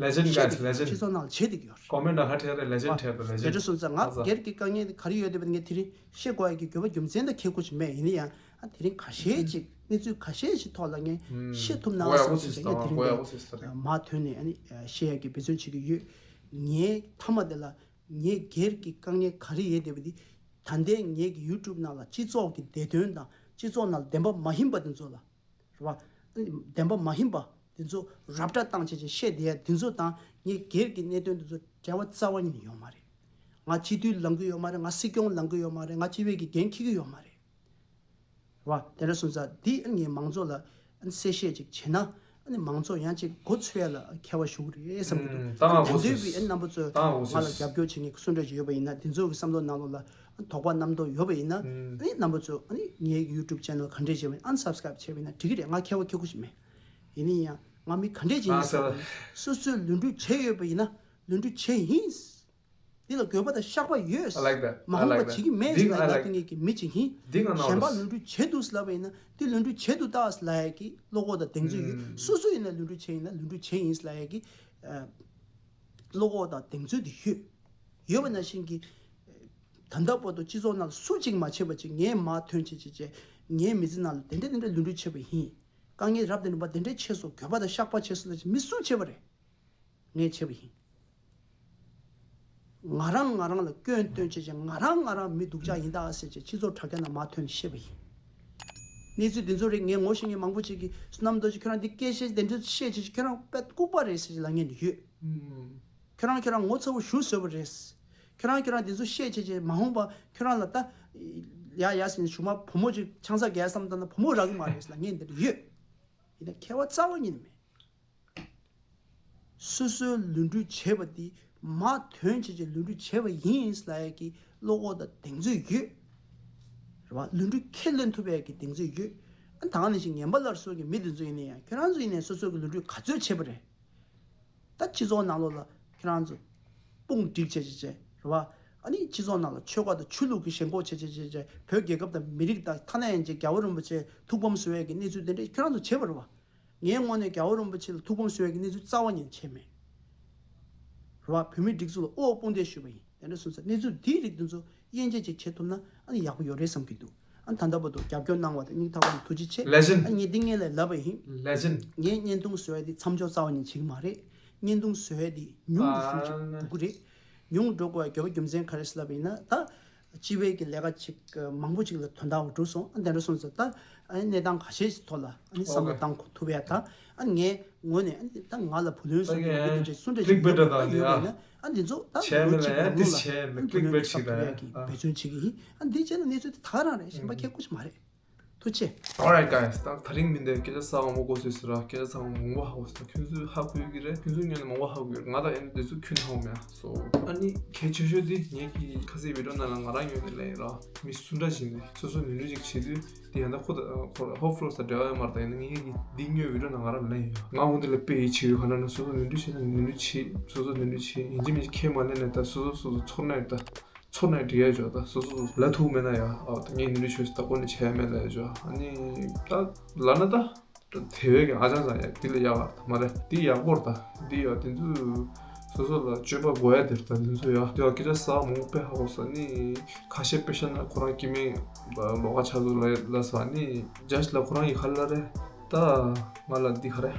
Legend guys, legend. སྤྱི་ཚོགས་ནང་ལ་བྱེད་བསྡད་ཀྱི་ཡོད་རེད། Comment་ནང་ཧ་ཁྲེལ་རེད། Legend་ཁྲེལ་དང་legend། དེ་འདྲ་སོང་ཙང་ང་སྒེར་གྱི་དཀའ་ངལ་དེ་ག་རེ་ཡོད་བསྡད་པ་ངས་དེ་རིང་བཤད་དགོས་ཡ་གི་དགོས་པ་རྒྱུ་མཚན་དང་ཁེ་ཁུ་ཞིག་མེད་ཡིན་ན་ཡང་ཨ་དེ་རིང་ཁ་ཤས་ཅིག་གནས་ཚུལ་ཁ་ཤས་ཤིག་ཐོག་ལ་ངས་བཤད་ཐུབ་ན་ལ་བསམ་བྱས་ངས་དེ་རིང་འདིར་མ་ཐོན་ནས་ཨ་ནི་བཤད་ཡ་གི་འབད་བརྩོན་བྱེད་ཀྱི་ཡོད། ངས་མཐའ་མ་དེ་ལ་ངས་སྒེར་གྱི་དཀའ་ངལ་ག་རེ་ཡོད་བསྡད་པ་འདི་ད་ལྟའི་ངེད་ཀྱི་YouTube་ནང་ལ་སྤྱི་ཚོགས་ཀྱི་བདེ་དོན་དང་སྤྱི་ཚོགས་ནང་ལ་བདེན་པ་མ་ཡིན་པ་དེ་ཚོ་ལ། རེད་བ། བདེན་པ་མ་ཡིན་པ་དེ་ཚོ་རབ་བསྒྲགས་བཏང་བྱས་བྱས་བཤད་བསྡད་ཡ་དེ་ཚོ་དང་ངའི་སྒེར་གྱི་གནད་དོན་དེ་ཚོ་འབྲེལ་བ་རྩ་བ་ཉིད་ནས་ཡོད་མ་རེད། ང་སྤྱི་འཐུས་ལངས་ཀྱི་ཡོད་མ་རེད། ང་སྲིད་སྐྱོང་ལངས་ཀྱི་ཡོད་མ་རེད། ང་སྤྱི་བའི་གི་འགན་འཁྱེར་གྱི་ཡོད་མ་རེད། རེད་བ། དེ་འདྲ་སོང་ཙང་འདི་ངས་མང་ཚོགས་ལ་གསལ་བཤད་ཅིག་བྱས་ན་ཨ་ནི་མང་ཚོགས་ཡང་ཅིག་མགོ་ཚོས་ཡ་ལ་ཁྱད་པར་ཞུགས་རེད་བསམ་གྱི་འདུག་ད་ལྟ་དུས་བི་ཨ་ནི་རྣམ་པ་ཚོས་ང་ལ་རྒྱབ་སྐྱོར་བྱེད་མཁན་གྱི་སུ་འདྲ་ཅིག་ཡོད་པ་ཡིན་ན་དེ་ཚོ་གི་བསམ་བློ་ནང་ལོགས་ལ་དོགས་པ་རྣམ་རྟོག་ཡོད་པ་ཡིན་ན་ཨ་ནི་རྣམ་པ་ཚོས་ཨ་ནི་ངའི་YouTube channel་ག་འདྲས་བྱས་པ་ཡིན་unsubscribe་བྱས་པ་ཡིན་ན་འགྲིག་གི་རེད། ང་ཁྱད་པར་ཁྱད་ཁུ་ཞིག་མེད། ཡིན་ན་ཡང་ང་མི་ག་འདྲས་ཅིག་ཡིན་ཟེར་བ་ཡིན་ན་སོ་སོས་ལུས་འབྲེལ་བྱས་ཡོད་པ་ཡིན་ན་ལུས་འབྲེལ་བྱས་ཡིན། འདི་ལ་དགོས་པ་དང་བཤགས་པ་ཡོད། I like that. མ་འོངས་པ་བྱེད་ཀྱི་མེད་ཟེར་ལབ་ཡ་དེ་ངས་ཀྱི་མི་གཅིག་ཡིན། གཞན་པ་ལུས་འབྲེལ་བྱེད་འདུག་ཟེར་ལབ་པ་ཡིན་ན་དེ་ལུས་འབྲེལ་བྱེད་འདུག་ད་ཟེར་ལབ་ཡ་གི་བློ་ཁོག་དང་གདེང་ཚོད་ཡོད། སོ་སོ་ཡིན་ན་ལུས་འབྲེལ་བྱེད་ཡིན་ན་ལུས་འབྲེལ་བྱེད་ཡིན་ཟེར་ལབ་ཡ་གི་བློ་ཁོག་དང་གདེང་ཚོད་དེ་ཡོད། ཡོད་པ་ནང་བཞིན་གྱི་ད་ལྟ་བར་དུ་སྤྱི་ཚོགས་ནང་ལ་སུ་གཅིག་མ་བྱས་པ་ཅིག་ངས་མར་ཐོན་བྱས་བྱས་བྱས་ངའི་མི་ཚེ་ནང་ལ་དེ་འདྲ་དེ་འདྲ་ལུས་འབྲེལ་བྱས་པ་ཡིན། དཀའ་ངལ་རབ་དང་རིམ་པ་དེ་འདྲ་ཕྱིན་སོང་། དགོས་པ་དང་བཤགས་པ་བྱས་སོང་ལབ་བྱས་མི་སུ་བྱས་པ་རེད། ངས་བྱས་པ་ཡིན། ང་རང་ང་རང་ལ་སྐྱོན་སྟོན་བྱས་བྱས་ང་རང་ང་རང་མི་སྡུག་ཅག་ཡིན་ད་ཟེར་བྱས་སྤྱི་ཚོགས་དྲ་རྒྱ་ནང་མར་ཐོན་ནས་བཤད་པ་ཡིན། གནས་ཚུལ་འདི་ཚོ་རེད། ངས་ངོ་ཤེས་མཁན་མང་པོ་ཅིག་གིས་བསོད་ནམས་རྡོ་རྗེ་ཁྱོད་རང་འདི་སྐད་བཤད་བདེ་འདྲ་བཤད་བྱས་ཁྱོད་རང་དཔེ་ལྐུགས་པ་རེད་ཟེར་ལབ་མཁན་ཡོད། ཁྱོད་རང་ཁྱོད་རང་ངོ་ཚ་བོ་ཞེ་པོ་བཟོས་པ་རེད། ཁྱོད་རང་ཁྱོད་རང་འདི་ཚོ་བཤད་བྱས་བྱས་མ་འོངས་པ་ཁྱོད་རང་ལ་ད་ཡ་ཡ་ཟེར་ནས་གཞུག་མ་བུ་མོ་ཅིག་ཆང་ས་བརྒྱབ་བསམ་བཏང་ན་བུ་མོ་རག་གི་མ་རེད་ལབ་མཁན་འདི་འདྲ་ཡོད། ཡིན་ན་ཁྱད་པར་རྩ་བ་ཉིད་ནས་མེད། སོ་སོའི་ལུས་འབྲེལ་བྱས་པ་འདི་མར་ཐོན་བྱས་བྱས་ལུས་འབྲེལ་བྱས་པ་ཡིན་ལབ་ཡ་གི་བློ་ཁོག་དང་གདེང་ཚོད་ཡོད། རེད་བ། ལུས་འབྲེལ་ཁས་ལེན་ཐུབ་ཡ་གི་གདེང་ཚོད་ཡོད། ཨ་ད་ག་ནང་བཞིན་ངན་པ་སླར་གསོ་གི་མི་འདི་ཚོ་ཡིན་ན་ཡང་ཁྱོད་རང་ཚོ་ཡིན་ནའི་སོ་སོ་གི་ལུས་འབྲེལ་ག་ཚོད་བྱས་པ་རེད། ད་སྤྱི་ཚོགས་ནང་ལོགས་ལ་ཁྱོད་རང་ཚོ་དཔུང་སྒྲིག་བྱས་བྱས་བྱས་རེད་བ། ཨ་ནི་སྤྱི་ཚོགས་ནང་ལ་ཆོལ་ཁ་དང་ཆོས་ལུགས་ཀྱི་ཞེན་ཁོག་བྱས་བྱས་བྱས་བྱས་བོད་རྒྱལ་ཁབ་དང་མི་རིགས་དང་ཐ་ན་ཡང་ཅིག་རྒྱལ་བ་རིན་པོ་ཆེ་ཐུགས་ཕམ་བཟོ་ཡས་ཀྱི་གནས་ཚུལ་དེ་འདྲ་ཁྱོད་རང་ཚོ་བྱས་པ་རེད་བ། ངའི་ངོས་ནས་རྒྱལ་བ་རིན་པོ་ཆེ་ལ་ཐུགས་ཕམ་བཟོ་ཡས་ཀྱི་གནས་ཚུལ་རྩ་བ་ཉིད་ནས་བྱས་མེད། རེད་བ། བོད་མིའི་སྒྲིག་འཛུགས་ལ་དབུ་འོག་དཔུང་འདེགས་ཞུས་པ་ཡིན། དེ་འདྲ་སོང་ཙང་གནས་ཚུལ་འདིའི་རིགས་འདི་ཚོ་དབྱེ་འབྱེད་ཅིག་བྱེད་ཐུབ་ན་ཨ་ནི་ཡག་པོ་ཡོད་རེད་བསམ་གྱི་འདུག་ཨ་ནི་ད་ལྟ་བར་དུ་རྒྱབ་སྐྱོར་གནང་བ་དང་སྙིང་ཐག་པ་ནས་ཐུགས་རྗེ་ཆེ། Legend. ཨ་ངས་འདི་སྔོན་ལ་ལབ་པ་ཡིན། Legend. ངས་བརྙན་ཐུང་བཟོ་ཡ་འདི་མཚམས་འཇོག་རྩ་བ་ཉིད་བྱེད་ཀྱི་མ་རེད། བརྙན་ཐུང་བཟོ་ཡ་འདི་ཉུང་དུ་ཞུ་ཞིག་འགྲོ་གི་རེད། ཉུང་འགྲོ་དགོས་པའི་དགོས་པ་རྒྱུ་མཚན་ག་རེ་ཟེར་ལབ་པ་ཡིན་ན་ད། སྤྱི་པའི་གི་ལས་ཀ་ཅིག་མང་པོ་ཅིག་ལ་དོན་དག་འགྲོ་སོང་། ཨ་དེ་འདྲ་སོང་ཙང་ད་ཨ་ནི་གནས་སྟངས་ཁ་ཤས་ཤིག་ཐོག་ལ་ཨ་ནི་བསམ་བློ་བཏང་ཐུབ་ཡ་ད་ཨ་ངའི་ངོས་ནས་ཨ་ནི་ད་ང་ལ་བུ་ལོན་སོགས་ཀྱི་ཡོད་ཀྱི་ཅིག་སུ་འདྲ་ཅིག་ཡོད་པ་ད་ཡོད་པ་ཡིན་ན་ཨ་འདི་ཚོ་ད་ལོ་གཅིག་གི་ནང་ལོགས་ལ་ཨ་ནི་བུ་ལོན་ཅིག་གསབ་ཐུབ་ཡ་གི་འབད་བརྩོན་བྱེད་ཀྱི་ཡིན། ཨ་འདི་བྱས་ན་གནས་ཚུལ་དེ་ད་ག་རང་རེད། གཞན་པ་ཁྱད་ཁུ་ཅིག་མ་རེད། ཐུགས་རྗེ་ཆེ། Alright guys, ད་དེ་རིང་མི་འདིར་སྐད་ཆ་ཟ་བ་མང་པོ་གོ་སོང་ཟེར་ར། སྐད་ཆ་ཟ་བ་མང་པོ་ཧ་གོ་སོང་། ད་ཁྱོད་ཚོས་ཧ་གོ་ཡོད་ཀྱི་རེད། ཁྱོད་ཚོའི་ངོས་ནས་མང་པོ་ཧ་གོ་ཡོད་རེད། ང་ད་ཨེ་འདི་ཚོ་ཁྱོན་ཧ་གོ་མེད་ཨ། So ཨ་ནི་གལ་ཆེ་ཤོས་འདི་ངེད་ཀྱི་ཁ་སང་བི་ཌིའོ་ནང་ལ་ང་རང་ངོས་ནས་ལབ་ཡིན་ར། མི་སུ་འདྲ་ཞིག་ནས་སོ་སོ་ནུས་འདྲི་ཅིག་བྱེད་དུས་དེ་ཡང་ད་ཁོ་ད་ཁོ་ཧོབ་ཧྥོ་རོ་ས་འབྲེལ་བ་ཡོད་མ་རེད། ད་ཡིན་ན་ངེད་ཀྱི་འདི་ཉོས་བི་ཌིའོ་ནང་ང་རང་ལབ་ཡིན་ར། ང་འོ་འདི་ལ་དཔེ་ཡིད་ཆེས་ཡོད། ག་ལ་ན་སོ་སོ་ནུས་འདྲི་བྱེད་ན་ནུས་འདྲི་བྱེད། སོ་སོ་ནུས་འདྲི་བྱེད་ཡིན་གཅིག་མིན་གཅིག་ཁས་མ་ལེན་ནས་ད་སོ་སོ་སོ་སོ་ཚོར་ན་ཡོད་ད། ཚོར་ནས་འགྲིག་ཡ་ཅོ། ད་སོ་སོ་སོ་ལ་ཐུག་མེད་ན་ཡ། ཨ་ད་ངས་ནི་རི་ཆོས་སུ་ད་ཀོ་ནི་བྱས་མེད་ལ་ཡ་ཅོ། ཨ་ནི་ད་ལ་ན་ད་དེ་བས་ཀྱང་ཨ་ཅང་ཙང་ཡ་དེ་ལ་ཡ་བ་ད་མ་རེད། དེ་ཡག་པོར་ད་དེ་ཡ་དེ་ཚོ་སོ་སོ་ལ་སྤྱོད་པ་དགོས་ཡ་དེར་ད་དེ་ཚོ་ཡ་དེ་བ་སྐད་ཆ་ཟ་མོ་དཔེ་ཧ་གོ་ས་ནི་ཁ་ཤས་དཔེ་ཤ་ན་ཁོ་རང་སྐྱེ་དམན་ལོགས་ཀ་ཆགས་འདུག་ལ་ལ་ས་ནི་ཇ་ཞི་ལ་ཁོ་རང་གི་ཁ་ལ་རེད། ད་ང་ལ་འདི་ག་རེ་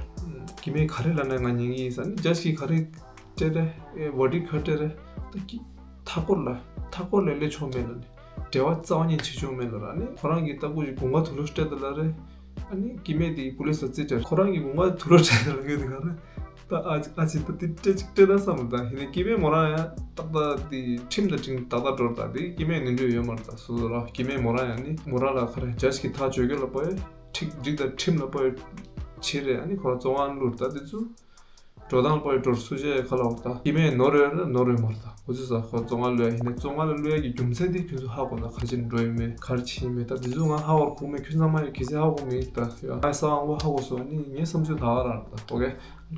སྐྱེ་དམན་ག་རེ་ལ་ན་ང་ཉན་གི་ཡིན་ས་ནི་ཇ་ཞི་ག་རེ། སྤྲད་རེ། ཨེ་བོ་ཌི་ག་སྤྲད་རེ། ད་ཀི་མཐའ་སྐོར་ལ་མཐའ་སྐོར་ལ་སླེབས་ཆོག་མེད་ལ་ནི་འབྲེལ་བ་རྩ་བ་ཉིད་བྱེད་ཆོག་མེད་ལ་ར། ཨ་ནི་ཁོ་རང་གིས་ལྟ་སྐུ་ཞིག་དགུན་ཁ་དུག་ལོག་སྤྲད་ད་ལ་རེ། ཨ་ནི་སྐྱེ་དམན་དེ་པུ་ལིས་ལ་རྩིས་སྤྲད། ཁོ་རང་གིས་དགུན་ཁ་དུག་ལོག་སྤྲད་ད་ལ་གི་དེ་ག་རེ། ད་ཨ་ཅི་ཨ་ཅི་ད་དེ་སྤྲད་ཅིག་སྤྲད་ད་བསམ་ལ་ད་ཧི་ནི་སྐྱེ་དམན་མོ་རང་ཡང་ཏག་ཏག་དེ་ཁྲིམས་དང་ཁྲིམས་ཏག་ཏག་འགྲོ་ད་དེ་སྐྱེ་དམན་ནི་འགྲོ་ཡོད་མ་རེད། ད་སོ་སོ་ར་སྐྱེ་དམན་མོ་རང་ཡང་ནི་མོ་རང་ལ་ག་རེ་ཇ་ཞི་གི་ཐག་གཅོད་རྒྱུ་ལ་པ་ཡོད་ཁྲིག་འགྲིག་ད་ཁྲིམས་ལ་པ་ཡོད་བྱེད་རེ། ཨ་ནི་ཁོ་རང་བཙོན་ཁང་བླུགས་ད་དེ་ཚོ། འགྲོ་སྟངས་པོའི་འགྲོར་སུ་ཆེ་ཁ་ལ་འོག་ད་སྐྱེ་དམན་ནོར་ཡོད་ན་ནོར་ཡོད་མ་རེད། ད་འུ་ཚོ་ས་ཁོ་བཙོན་ཁང་ལོས་ཡིན་ན་བཙོན་ཁང་ལ་ལོས་ཡ་གི་རྒྱུ་མཚན་དེ་ཁྱོད་ཚོ་ཧ་གོ་ད་ག་ཅི་འགྲོ་ཡོད་མེད་ག་རེ་བྱེད་ཡིན་མེད་ད་དེ་ཚོ་ང་ཧ་བར་གོ་མེད། ཁྱོད་ཚང་མ་ཡོད་གལ་སྲིད་ཧ་གོ་མེད་ད་ཡོད་ང་ས་ཧ་གོ་ཧ་གོ་སོང་ནི་ངའི་བསམ་ཚུལ་ད་ག་རང་ད་ཨོ་ཀེ།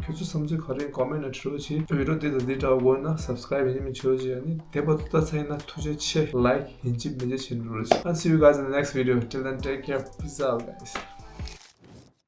ཁྱོད་ཚོ་བསམ་ཚུལ་ག་རེ་ཀོ་མེན་ཊ་ནང་བྲིས་རོགས་བྱེད། བི་ཌིའོ་དེ་དང་འདི་འདྲ་དགོས་ན་སབ་སི་ཀ་རེབ་ཡིན་མིན་བྱེད་རོགས་བྱེད། ཨ་ནི་དེ་བར་དུ་ལྟ་ཚར་ཡིན་ན་ཐུགས་རྗེ་ཆེ། ལའིཀ་ཡིན་གཅིག་མིན་གཅིག་བྱེད་འགྲོ་རོགས་བྱེད། I'll see you guys in the next video. Till then, take care. Peace out, guys.